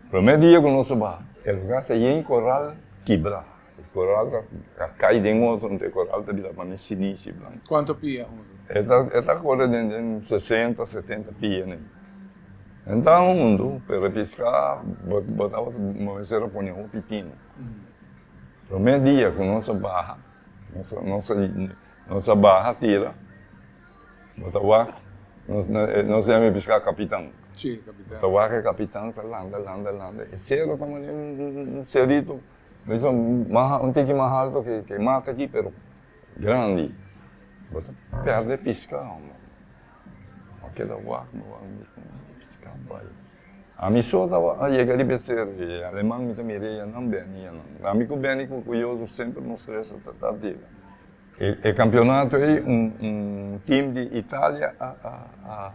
Promé dia ku nos a baha e lugá ta yen koral kibrá. E koral ta kai den otro, anto e koral ta bira mane shinishi blanku. Kuantu pia hundu? E ta e ta kore den den sesenta, setenta pia nei. En ta hundu, pero e piská bo bo tabata mester a pone hopi tino. Promé dia ku nos a baha, nos a nos a nos a baha tira, bo ta wak nos nos yama e piská kapitan. Sí, kapitan. Bo ta wak e kapitan ta landa landa landa, e sero ta mane un un serito. Bisa un tiki mas alto ke mata aki pero grandi. Bo ta perde piska homber. Bo keda wak bo wak di piska bai. Ami so tabata yega riba e sero e aleman mi ta mira eya nan beni eya nan. Ami ku beni ku Jozef semper nos tres a ta tira. E kampionato ei un team di Italia a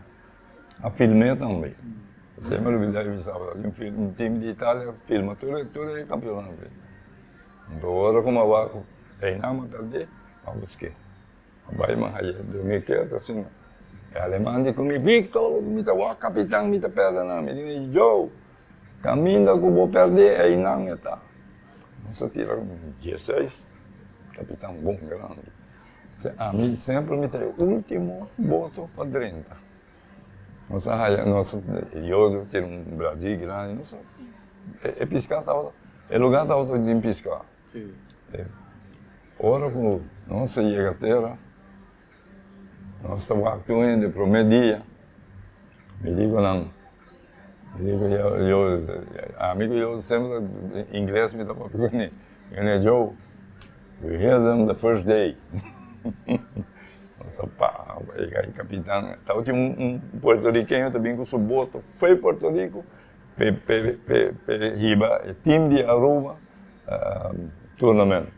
A film'é tambe. Esei mi a lubidá di bisa bo. Un team di Italia a filma tur e tur e kampionato ei. Anto ora ku mi a wak ku einan mi a tard'é, mi a busk'é. Mi a bai mi a hañ'é drumí ketu asina. E aleman di ku mi, Victor, mi ta wak kapitan, mi ta pèrdè nan. Mi di, Joe, kaminda ku bo pèrdè einan e ta. Nos a tira dieseis kapitan bon grandi. Ami semper mi ta e ultimo boto pa drenta. Nos a haya nos Jozef tin un brazi grandi nos a e piská tabata e lugar tabata tin piská. Ora ku nos a yega tera nos ta wak tur hende prome dia mi di ku nan mi di ku Jozef ami ku Jozef semper ingles mi ta papia kuné mi di Joe We hit them the first day. Nos a pa, e kapitan, tabatin un un puertorriqueño ta bin ku su boto fo'i Puerto Rico p'e p'e p'e p'e hiba e team di Aruba tournament.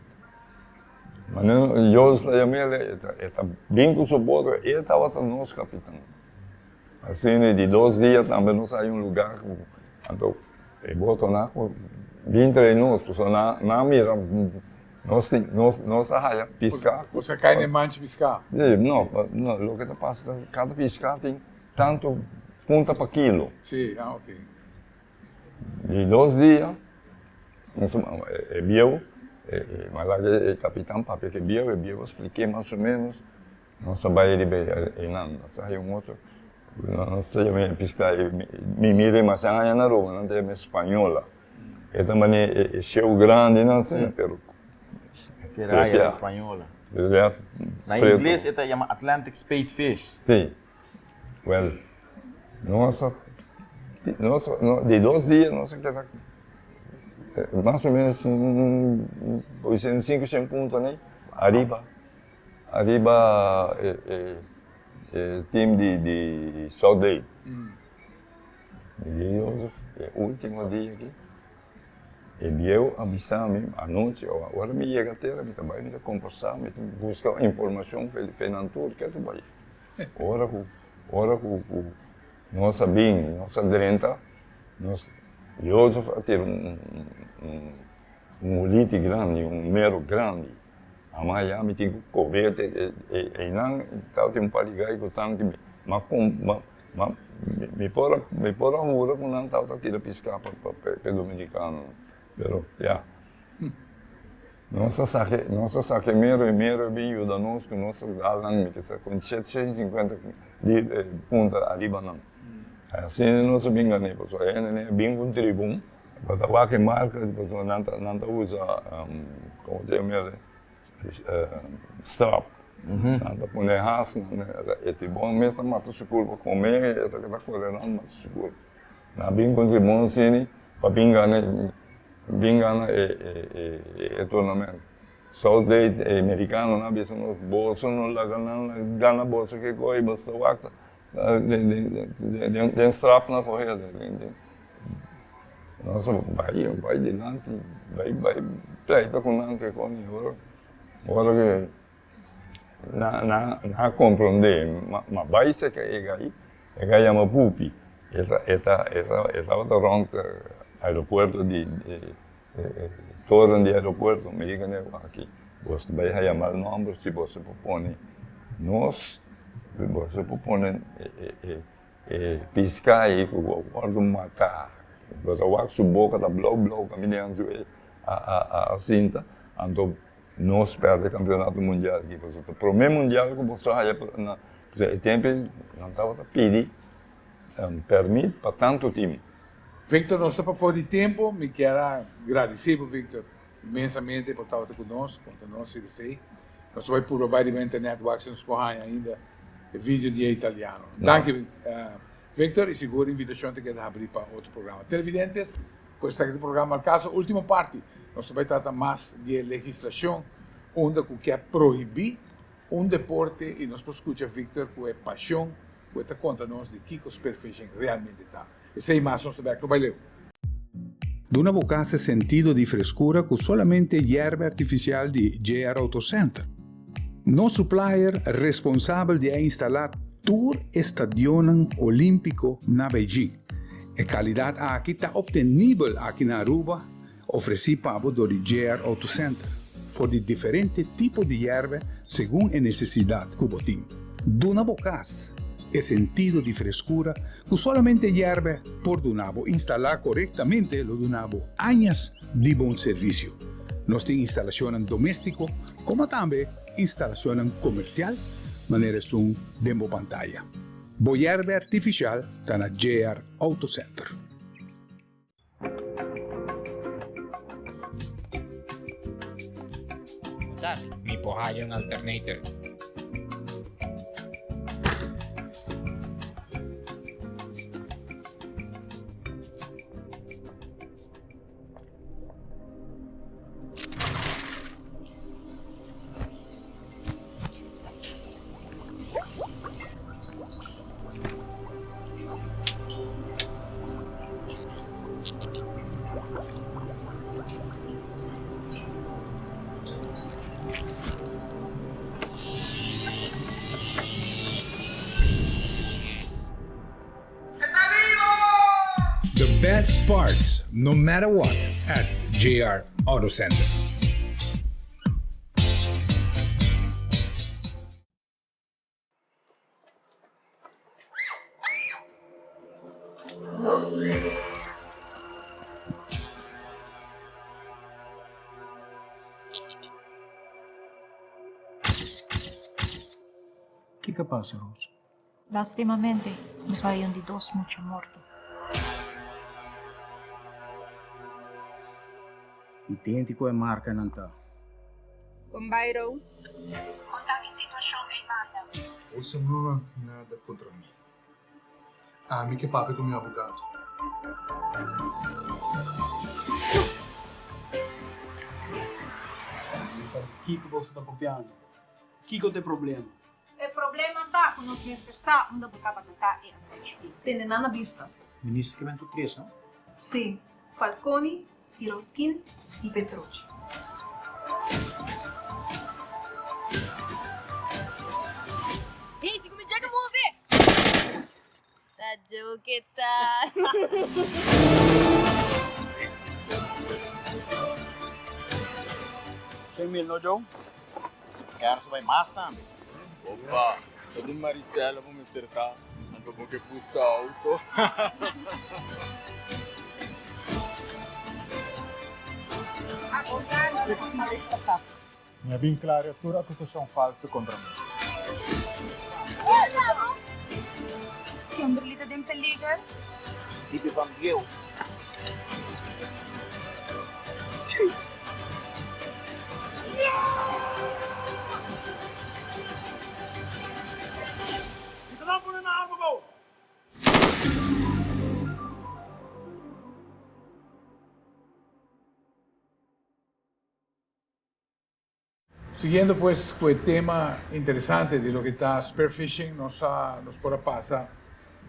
Manera Jos ta yam'el e ta e ta bin ku su boto, e tabata nos kapitan. Asina di dos dia tambe nos a haña un lugar ku anto e botonan ku bin trae nos pasobra nan a mira nos nos nos a haya piská. Bo sa kai den manchi piská? Si, no, no, loke ta pasa ta kada piská tin tantu punta pa kilo. Si, ah ok. Di dos dia nos e bieu e malak e kapitan papia ku e bieu, e bieu a splik'é mas o menos. Nos a bai riba einan, nos a haña un otro, nos ta yama e piská, mi mira e mas aña na Aruba, nan ta yama e spañola. E ta manera e sheu grandinan asina, pero Piraya española. Na ingles e ta yama Atlantic spadefish. Si. Well, nos a, nos a, di dos dia nos a keda mas o menos un sinku shen punto anei ariba. Ariba e team di South Bay. Mi di Joseph, e ultimo dia aki, e bieu a bisa mi anochi, ora mi yega tera mi ta bai mi ta kombersá, mi ta buska informashon fe nan tur ke ta bai. Ora ku ora ku nos a bin, nos a drenta, nos Joseph a tira un muliti grandi, un mero grandi. Ama ya mi tin ku kobe te einan tabatin un par di gai ku tanki mi ma ma ma mi por a mi por a hura ku nan tabata tira piská pa pa e dominikanonan pero ya nos a saka nos a saka e mero e mero a bin yuda nos ku nos a dal nan mi ke sa kon 750 di punta ariba nan asina nos a bin gané pasobra e hende a bin ku un tribun. Bo ta wak e marka pasobra nan ta nan ta usa komo ta yama el strap. Nan ta pone has nan e tribon mes ta mata su kurpa kome e ta keda kore rònt mata su kurpa. Nan a bin ku un tribon asina pa bin gana bin gana e e tournament. South Gate e merikanonan a bisa nos boso no laga nan gana boso ke koi boso ta wak Den strap nan kohe nos a bai bai dilanti bai bai pleita ku nan ke koni ora ora ke. Nan nan a komprondé, ma bai seka e gai, e gai yama Pupi, e ta e ta e ta e tabata rònt aeropuerto di toren di aeropuerto, mi di kuné aki boso ta bai haya mal nòmber si boso por pone nos, boso por pone e e piska ei ku a wòrdu matá, boso a wak su boka ta blou blou kaminda su a a a sinta, anto. Nos perde campeonato mundial aki pasobra ta prome mundial ku boso haya na pasobra e tempo ei nan tabata pidi permit pa tantu team. Victor nos ta pafó di tempo mi kier a gradisi bo Victor inmensamente por tabata ku nos konta nos si esei nos ta bai purba bai riba internet wak si nos por haña ainda e video di e italiano danki Victor y sigur invitacion ta keda habri pa otro programa televidentes. Ku esaki ta programa Al Caso ultimo parti nos ta bai trata mas di e legislacion unda ku kier prohibi un deporte y nos por scucha Victor ku e pasion ku e ta konta nos di kiko spearfishing realmente ta. Esei mas nos ta bek no bai leu. Duna bo casa e sentido di frescura cu solamente yerba artificial di JR Auto Center. Nos supplier responsabel di a instala tur e stadionnan olimpico na Beijing. E calidad aki ta obtenibel aki na Aruba, ofreci pa bo dor di JR Auto Center, for di diferente tipo di yerba segun e necesidad cu bo tin. Duna bo cas e sentido di frescura cu solamente yerba por duna bo. Instala corectamente lo duna bo añas di bon servicio. Nos tin instalacionnan domestico como tambe instalacionnan comercial manera esun den bo pantaya. Bo yerba artificial ta na JR Auto Center. Mi por haya un alternator. The best parts no matter what at JR Auto Center. Kiko a pasa, Rose? Lastimamente, nos a haña un di dos mucha morto. Idéntiko e markanan ta. Kon bai, Rose? Kon ta ki situashon ei banda? Boso no nan tin nada kontra mi. Ami ke papia ku mi abogado. Mi sa di kiko boso ta papiando. Kiko ta e problema? E problema ta ku nos mester sa unda bo tabata ta e anochi ei. Tene nan na bista. Minister ke bento tres, no? Sí, Falconi, Iroskin i Petrucci. Hey, si ku mi djaka move! Ta joke ta. 100.000 no Joe? Kerst bai mas tambe. Opa, ta di Maristella bo mester ta, anto bo ke buska auto. Mi a bin klaria tur akusashon falsu kontra mi. Kimberly ta den peliger. Bibi van bieu. Siguiendo pues cu e tema interesante di loke ta spearfishing, nos a nos por a pasa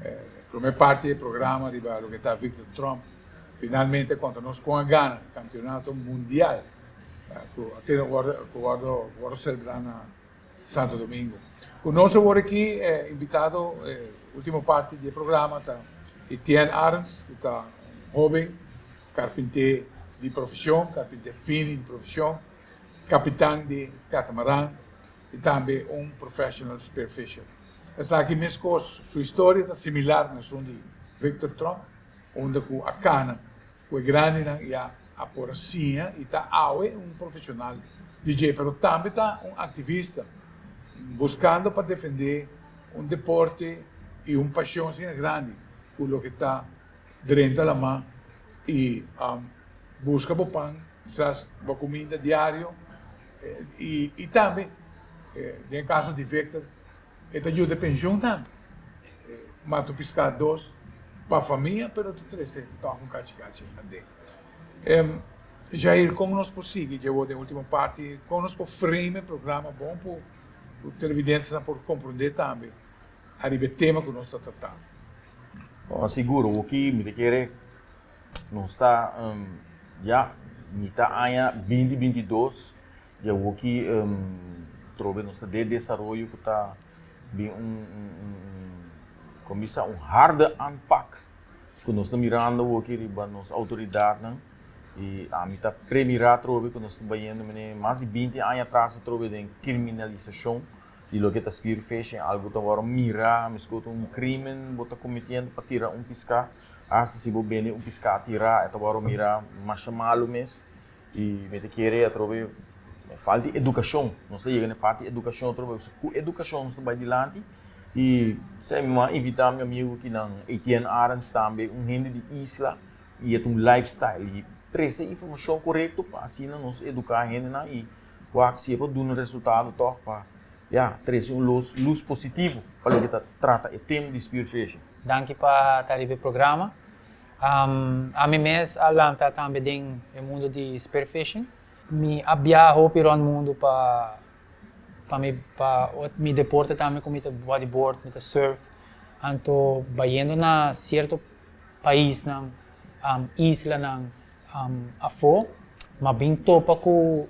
e prome parti di e programa riba loke ta Victor Trump finalmente contra nos con a gana campeonato mundial cu a tene wordo cu wordo celebra na. Santo Domingo. Ku nos awor aki e invitado e ultimo parti di e programa ta Etienne Arends ku ta un hoben karpinté di profeshon, karpinté fini di profeshon, kapitan di katamaran i tambe un professional spearfisher. Esaki meskos su historia ta similar na esun di Victor Tromp unda ku a kana Ku e grandinan ya a por a siña i ta awe un profesional di dje, pero tambe ta un aktivista buskando pa defendé un deporte i un pasion asina grandi ku loke ta drenta lamá i buska bo pan, kisas bo kuminda diario i tambe den e kaso di Victor E ta yuda e penshon tambe. Mata un piská dos pa famia pero ta trese tòg un kachi kachi aden. Jair, kon nos por sigui dje wou den ultimo parti? Kon nos por frame e programa bon pa televidentenan por komprondé tambe ariba e tema ku nos ta tratando? Oh, sigur. Woki mi ta kere nos ta ya mitá aña binti 22. Di awoki trobe nos ta den desaroyo ku ta bin un kon bisa un harde aanpak ku nos ta mirando awoki riba nos outoridatnan i ami ta premira atrobe ku nos ta bayendo mene mas di 20 aña atras atrobe den kriminalisashon di loke ta spearfishing, algu ta wòrdu mira meskos un krimen bo ta kometiendo pa tira un piská asta si bo bende un piská tirá e ta wòrdu mira masha malu mes. I mi ta kere atrobe falta di edukashon. Nos ta yega na e parti di edukashon atrobe. Ku edukashon nos ta bai dilanti. I esei mi a invitá mi amigu kinan Etienne Arends tambe, un hende di isla i e ta un lifestyle. I trese informashon korekto pa asina nos eduká hendenan i wak si e por duna resultado tòg pa ya trese un los lus positivo pa loke ta trata e tema di spearfishing. Danki pa ta riba e programa. Ami mes a lanta tambe den e mundu di spearfishing. Mi a biaha hopi rònt mundu pa pa mi pa mi deporte tambe ku mi ta bodyboard, mi ta surf. Anto bayendo na sierto paisnan, islanan afó, m'a bin topa ku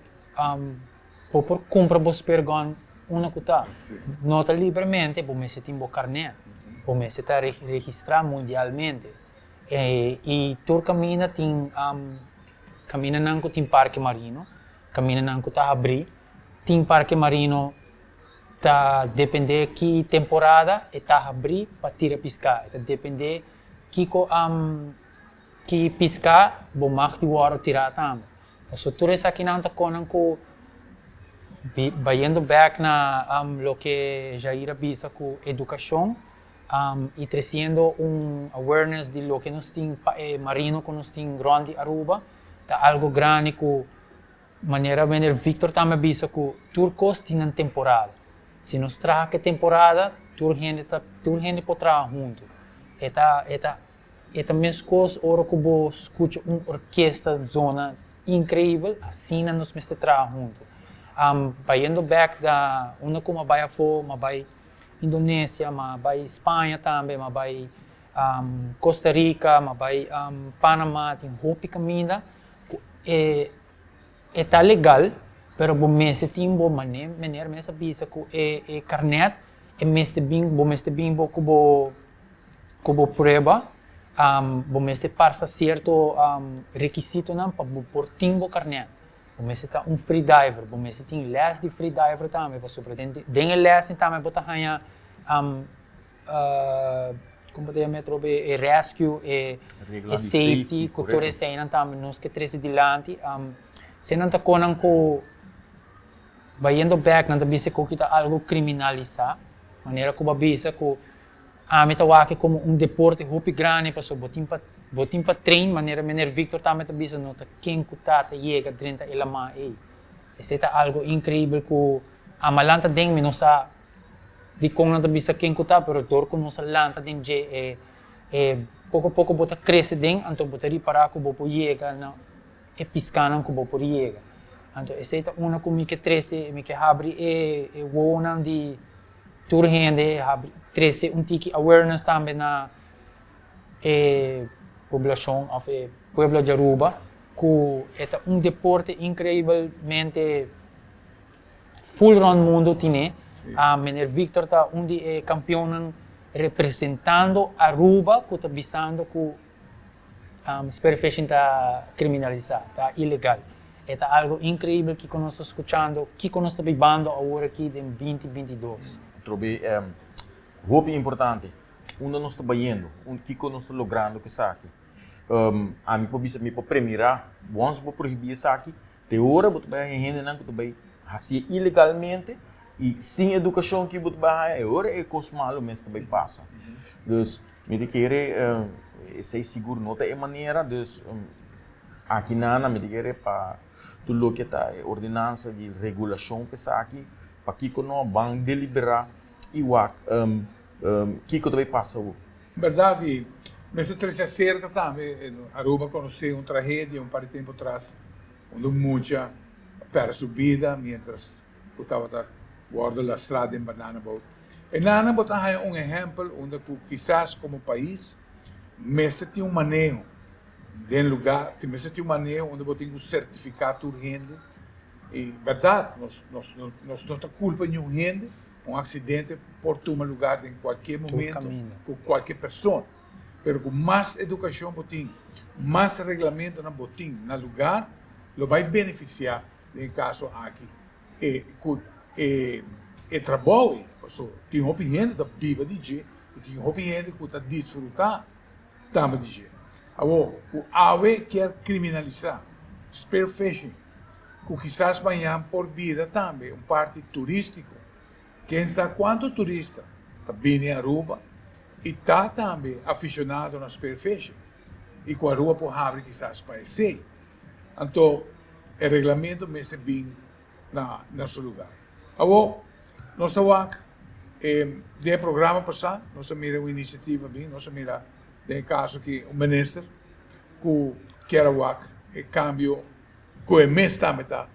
bo por kumpra bo speargun unda ku ta. No ta libremente, bo mester tin bo karnet, bo mester ta registrá mundialmente. I tur kaminda tin kamindanan ku tin parke marino, kamindanan ku ta habrí. Tin parke marino ta dependé ki temporada e ta habrí pa tira piská, e ta dependé kiko ki piská bo mag di wòrdu tirá tambe. Pasobra tur esakinan ta konan ku bayendo bek na loke Jair a bisa ku edukashon i tresiendo un awareness di loke nos tin pa e marino ku nos tin rònt di Aruba ta algo grandi ku manera meneer Victor tambe a bisa ku tur kos tin nan temporada. Si nos traha ku e temporada tur hende ta tur hende por traha huntu. E ta e ta E ta meskos ora ku bo skucha un orkesta zona inkreibel, asina nos mester traha huntu. Bayendo bèk na unda ku mi a bai afó, mi a bai Indonesia, mi a bai Spaña tambe, mi a bai Costa Rica, mi a bai Panama, tin hopi kaminda ku e e ta legal, pero bo mester tin bo mane, meneer mes a bisa ku e e karnèt e mester bin, bo mester bin bo ku bo. Ku bo prueba, bo mester pasa sierto rekisitonan pa bo por tin bo karnèt. Bo mester ta un free diver, bo mester tin lès di free diver tambe pasobra den den e lèsnan tambe bo ta haña kon bo ta yama e atrobe e rescue, e safety ku tur eseinan tambe nos ke trese dilanti. Eseinan ta konan ku bayendo bèk nan ta bisa ku ta algu kriminalisá manera ku bo a bisa ku Ami ta wak komo un deporte hopi grandi pasobra bo tin pa bo tin pa train manera meneer Victor tambe ta bisa no ta ken ku ta ta yega drenta e lamá ei. Esei ta algo increibel ku ami a lanta den mi no sa dikon nan ta bisa ken ku ta pero dor ku nos a lanta den dje e e poko poko bo ta krese den anto bo ta ripará ku bo por yega na e piskanan ku bo por yega. Anto esei ta una ku mi ke trese mi ke habri e e wowonan di Tur hende habri trese un tiki awareness tambe na e poblacion of e pueblo di Aruba cu e ta un deporte increibelmente full rond mundo tine. Meneer Victor ta un di e kampionnan representando Aruba ku ta bisando ku spearfishing ta kriminalisá, ta ilegal. E ta algo inkreibel kiko nos ta skuchando, kiko nos ta bibando awor aki den binti 22. Trobe hopi importante, unda nos ta bayendo, kiko nos ta logrando ku esaki. Ami por bisa, mi por premirá, once bo prohibí esaki, te ora bo ta bai haña hendenan ku ta bai hasié ilegalmente i sin edukashon ki bo ta bai haña, e ora e kos malu mes ta bai pasa. Dus, mi ta kere esei sigur no ta e manera, dus aki nan mi ta kere pa tur loke ta e ordenansa di regulashon pa esaki, pakiko no ban deliberá i wak kiko ta bai pasa awor. Berdad y mester trece acerca tambe Aruba conoce un tragedia un par di tempo atras unda un mucha a perde su bida mientras cu tabata wordo lastra den banana boat. E nana bo ta haya un ehempel unda cu kisas como pais mester tin un maneho den lugar, mester tin un maneho unda bo tin cu certifica tur hende y berdad nos nos no ta culpa niun hende. Un accidente por tuma lugar den cualkier momento cu cualkier persona. Pero cu mas educacion bo tin, mas reglamentonan bo tin na lugar, lo bay beneficia den e caso aki e cu e e trabou ey. Pasobra tin hopi hende ta biba di dje y tin hopi hende cu ta disfruta tambe di dje. Awor cu awe kier criminalisa spearfishing, ku kisas mañan por bira tambe un parti turístiko. Ken sa kuantu turista ta bini Aruba i ta tambe afishonado na spearfishing i ku Aruba por habri kisas pa esei. Anto e reglamento mester bin na na su lugar. Awor nos ta wak den e programa pasá nos a mira un inisiativa bin, nos a mira den e kaso aki un minister ku kier a wak e kambio ku e mes tambe ta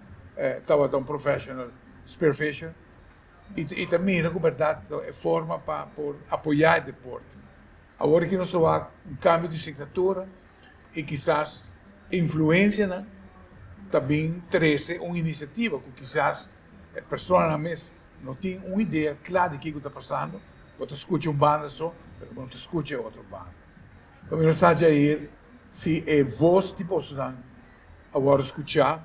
tabata un professional spearfisher i ta mira ku bèrdat e forma pa por apoyá e deporte. Awor aki nos ta wak un kambio di signatura i kisas influensianan ta bin trese un inisiativa ku kisas e personanan mes no tin un idea kla di kiko ta pasando. Bo ta skucha un banda so pero bo no ta skucha e otro banda. Pasobra nos ta djair si e vos di bosonan a wòrdu skuchá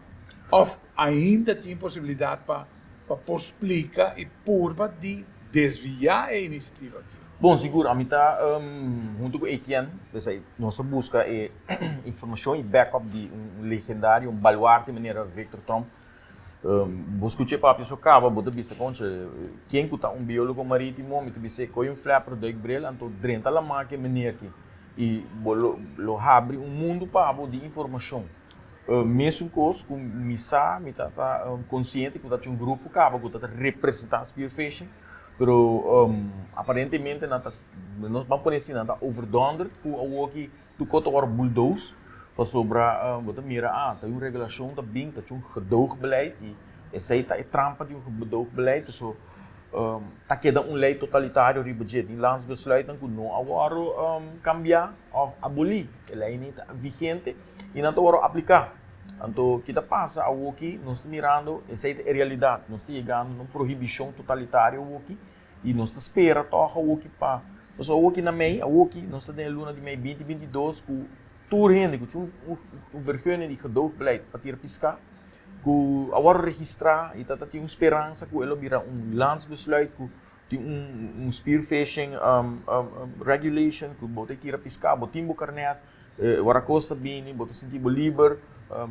òf ainda tin posibilidat pa pa por splika i purba di desviá e inisiativa aki. Bon, sigur, ami ta huntu ku Etienne, p'esei nos a buska e informashon i backup di un legendario, un baluarte manera Victor Tromp. Bo skucha e papia so kaba, bo ta bisa, Konche, ken ku ta un biólogo marítimo? Mi ta bis'é, Kohe un flapper, duikbril, anto drenta lamá ku e meneer aki i bo lo lo habri un mundu pa bo di informashon. Mesun kos ku mi sa, mi ta ta konsiente ku ta un grupo kaba ku ta ta representá spearfishing, pero aparentemente nan ta, nos ban pone asina, nan ta overdonderd ku awoki Tur kos ta wòrdu bulldoze pasobra bo ta mira ah ta un regulashon ta bin ta un gedoogbeleid i esei ta e trampa di un gedoogbeleid paso ta keda un lei totalitario riba dje tin landsbesluitnan ku no a wòrdu kambiá òf abolí e lei ni ta vigente i nan ta wòrdu apliká anto ki ta pasa awoki nos ta mirando esei ta e realidat nos ta yegando na un prohibishon totalitario awoki. I nos ta spera tòg awoki pa, pasobra awoki na mei, awoki nos ta den e luna di mei binti 22 ku tur hende ku tin un vergunning di gedoogbeleid pa tira piská, ku a wòrdu registrá i ta tin un speransa ku e lo bira un landsbesluit ku tin un spearfishing regulation ku bo ta tira piská, bo tin bo karnèt, ora kos ta bini bo ta sinti bo liber,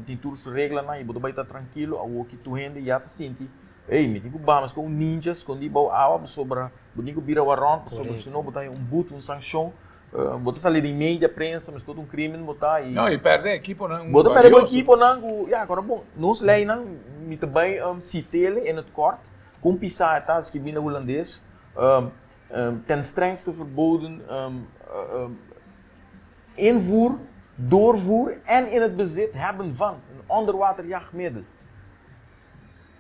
tin tur su reglanan i bo ta bai ta trankilo, awoki tur hende ya ta sinti Ey, mi tin ku bama sco un ninja scondi bou awa pasobra bo tin ku bira warrant pasobra si no bo ta haña un but, un sancion. Bo ta sali den media, prensa, meskos un crimen bo ta y. No, y perde ekiponan Bo ta perde bo ekiponan ku, ya, kora bon, nos leynan, mi ta bai citele in het kort, kon pisa e ta skibi na hulandes, ten strengste verboden invoer, doorvoer en in het bezit hebben van een onderwaterjachtmiddel.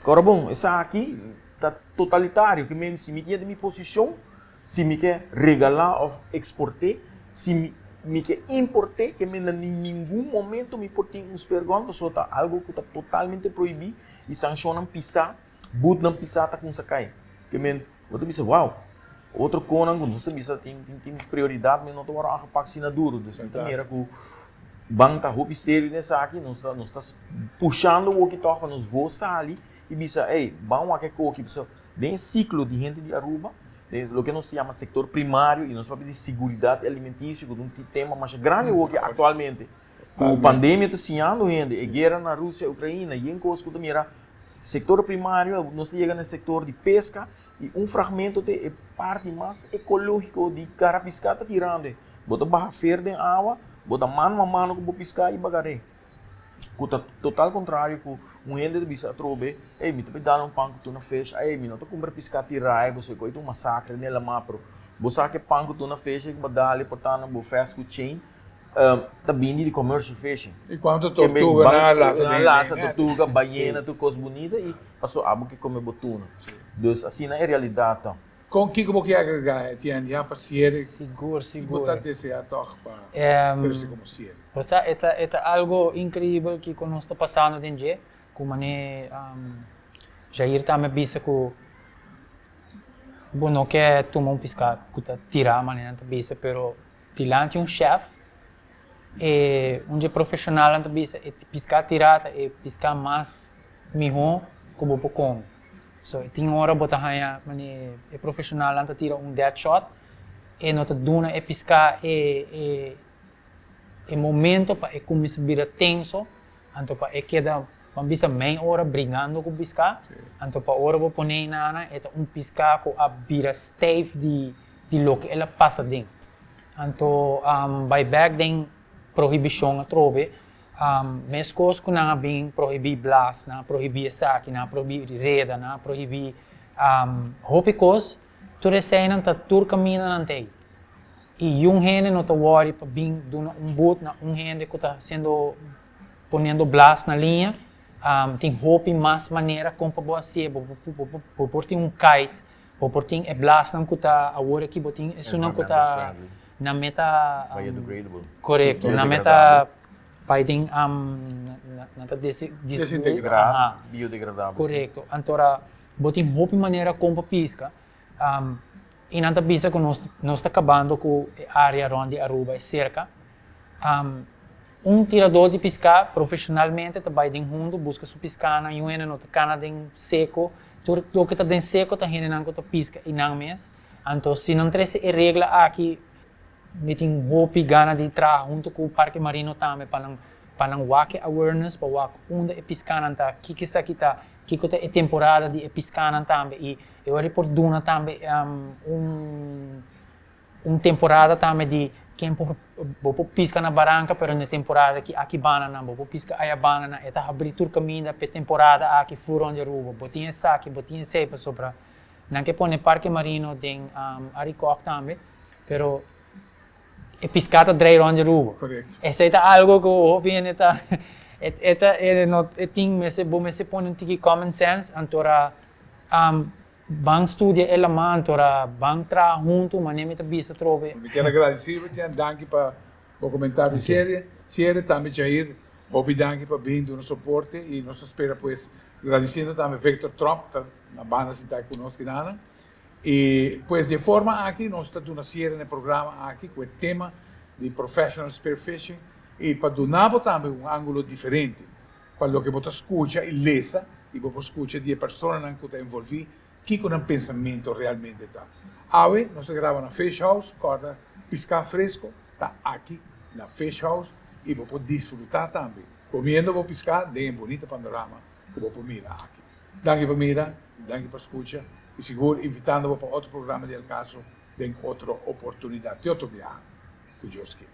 Kora bon, esaki ta totalitario, ke men si mi tin den mi posishon, si mi ke regalá òf eksport'é, si mi ke import'é, ke men na ningun momento mi por tin un speargun, pasobra ta algu ku ta totalmente prohibí i sanshonnan pisá, butnan pisá ta kumsa kai. Ke men, bo ta bisa, wow, otro konan ku nos ta bisa tin tin tin prioridat men no ta wòrdu aangepak asina duru. Dus mi ta mira ku ban ta hopi serio den esaki, nos ta nos ta pushando woki tòg pa nos vos sali i bisa, ey, ban wak e koki. Pasobra den e siklo di hende di Aruba, den loke nos ta yama sektor primario i nos papia di siguridat alimentisio ku ta un tema masha grandi awoki aktualmente. Ku pandemia ta siñando hende, e guera na Rusia, Ukraina, yen kos ku ta mira sektor primario, nos ta yega na e sektor di peska i un fragmento te e parti mas ekológiko di kara piská ta tirando. Bo ta baha fer den awa, bo ta mano a mano ku bo piská i bagar'é. Ku ta total kontrario ku un hende ta bisa atrobe, ey mi ta bai dal un pan ku tuna fish, ey mi no ta kumpra piská tirá e pasobra koe ta un masakre den lamá, pero bo sa ke pan ku tuna fish ku bo dal e por ta na bo fast food chain. Ta bini di commercial fishing. I cuanto tortuga nan a lasa den lasa tortuga, bayena, tur cos bunita i paso abo ke come bo tuna. Dus asina e realidad ta. Con kico bo ke agrega Etienne ya pa ciere? Sigur, sigur. Bo ta desea toch pa trece como ciere? Bo sa e ta e ta algo increibel kico nos ta pasando den dje, cu mane Jair tambe a bisa cu bo no ke tuma un pisca cu ta tira manera nan ta bisa pero Dilanti un chef, e un dje profesionalnan ta bisa e piská tirá ta e piská mas mihó ku bo por kome. So tin ora bo ta haña manera e profesionalnan ta tira un dead shot, e no ta duna e piská e e e momento pa e kuminsá bira tenso, anto pa e keda ban bisa mei ora brigando ku piská, anto pa ora bo pone einana e ta un piská ku a bira stijf di di loke el a pasa den. Anto bai bek den prohibishon atrobe, meskos ku nan a bin prohibí blas, nan a prohibí esaki, nan a prohibí reda, nan a prohibí hopi kos, tur eseinan ta tur kaminda nan ta ei. I yun hende no ta wòri pa bin duna un but na un hende ku ta hasiendo, poniendo blas na liña. Tin hopi mas manera kon pa bo hasié, bo bo por tin un kite, Bo por tin e blasnan ku ta awor aki bo tin esunnan ku ta nan meta Biodegradable. Korekto, nan meta bai den nan ta Desintegrá, biodegradabel. Korekto, antora bo tin hopi manera kon pa piska i nan ta bisa ku nos nos ta kabando ku e área rònt di Aruba e serka. Un tiradó di piská profeshonalmente ta bai den hundu buska su piskanan, yu hende no ta kana den seko, tur loke ta den seko ta hendenan ku ta piska i nan mes. Anto si nan trese e regla aki mi tin hopi gana di traha huntu ku Parke Marino tambe pa nan pa nan wak e awareness, pa wak unda e piskanan ta, kiko esaki ta, kiko ta e temporada di e piskanan tambe i e ora por duna tambe un Un temporada tambe di ken por bo por pisca na baranca pero na e temporada aki aki bananan bo por pisca aya bananan e ta habri tur caminda p'e temporada aki full rond di Aruba bo tin esaki bo tin esey pasobra nan ke pone parke marino den Arikok tambe pero e pisca ta drei rond di Aruba esey ta algo cu hopi hende ta e ta e no e tin mester bo mester pone un tiki common sense antora Ban studia e laman ora ban traha huntu manera mi ta bisa atrobe. Mi kier a gradisi bo Tian, danki pa bo komentario serie. Siere tambe Jair, hopi danki pa bin duna soporte i nos ta spera pues gradisiendo tambe Victor Tromp ta na banda sinta ku nos kinanan. I pues di e forma aki nos ta duna siere na e programa aki ku e tema di professional spearfishing i pa duna bo tambe un angulo diferente. Pa loke bo ta skucha i lesa i bo por skucha di e personanan ku ta envolví kiko nan pensamentu realmente ta. Awe nos ta graba na Fish House, kòrda piská fresko ta aki na Fish House i bo por disfrutá tambe komiendo bo piská den e bunita panorama ku bo por mira aki. Danki pa mira i danki pa skucha i sigur invitando bo pa otro programa di El Caso den otro oportunidat. Te otro biaha ku Dios kier.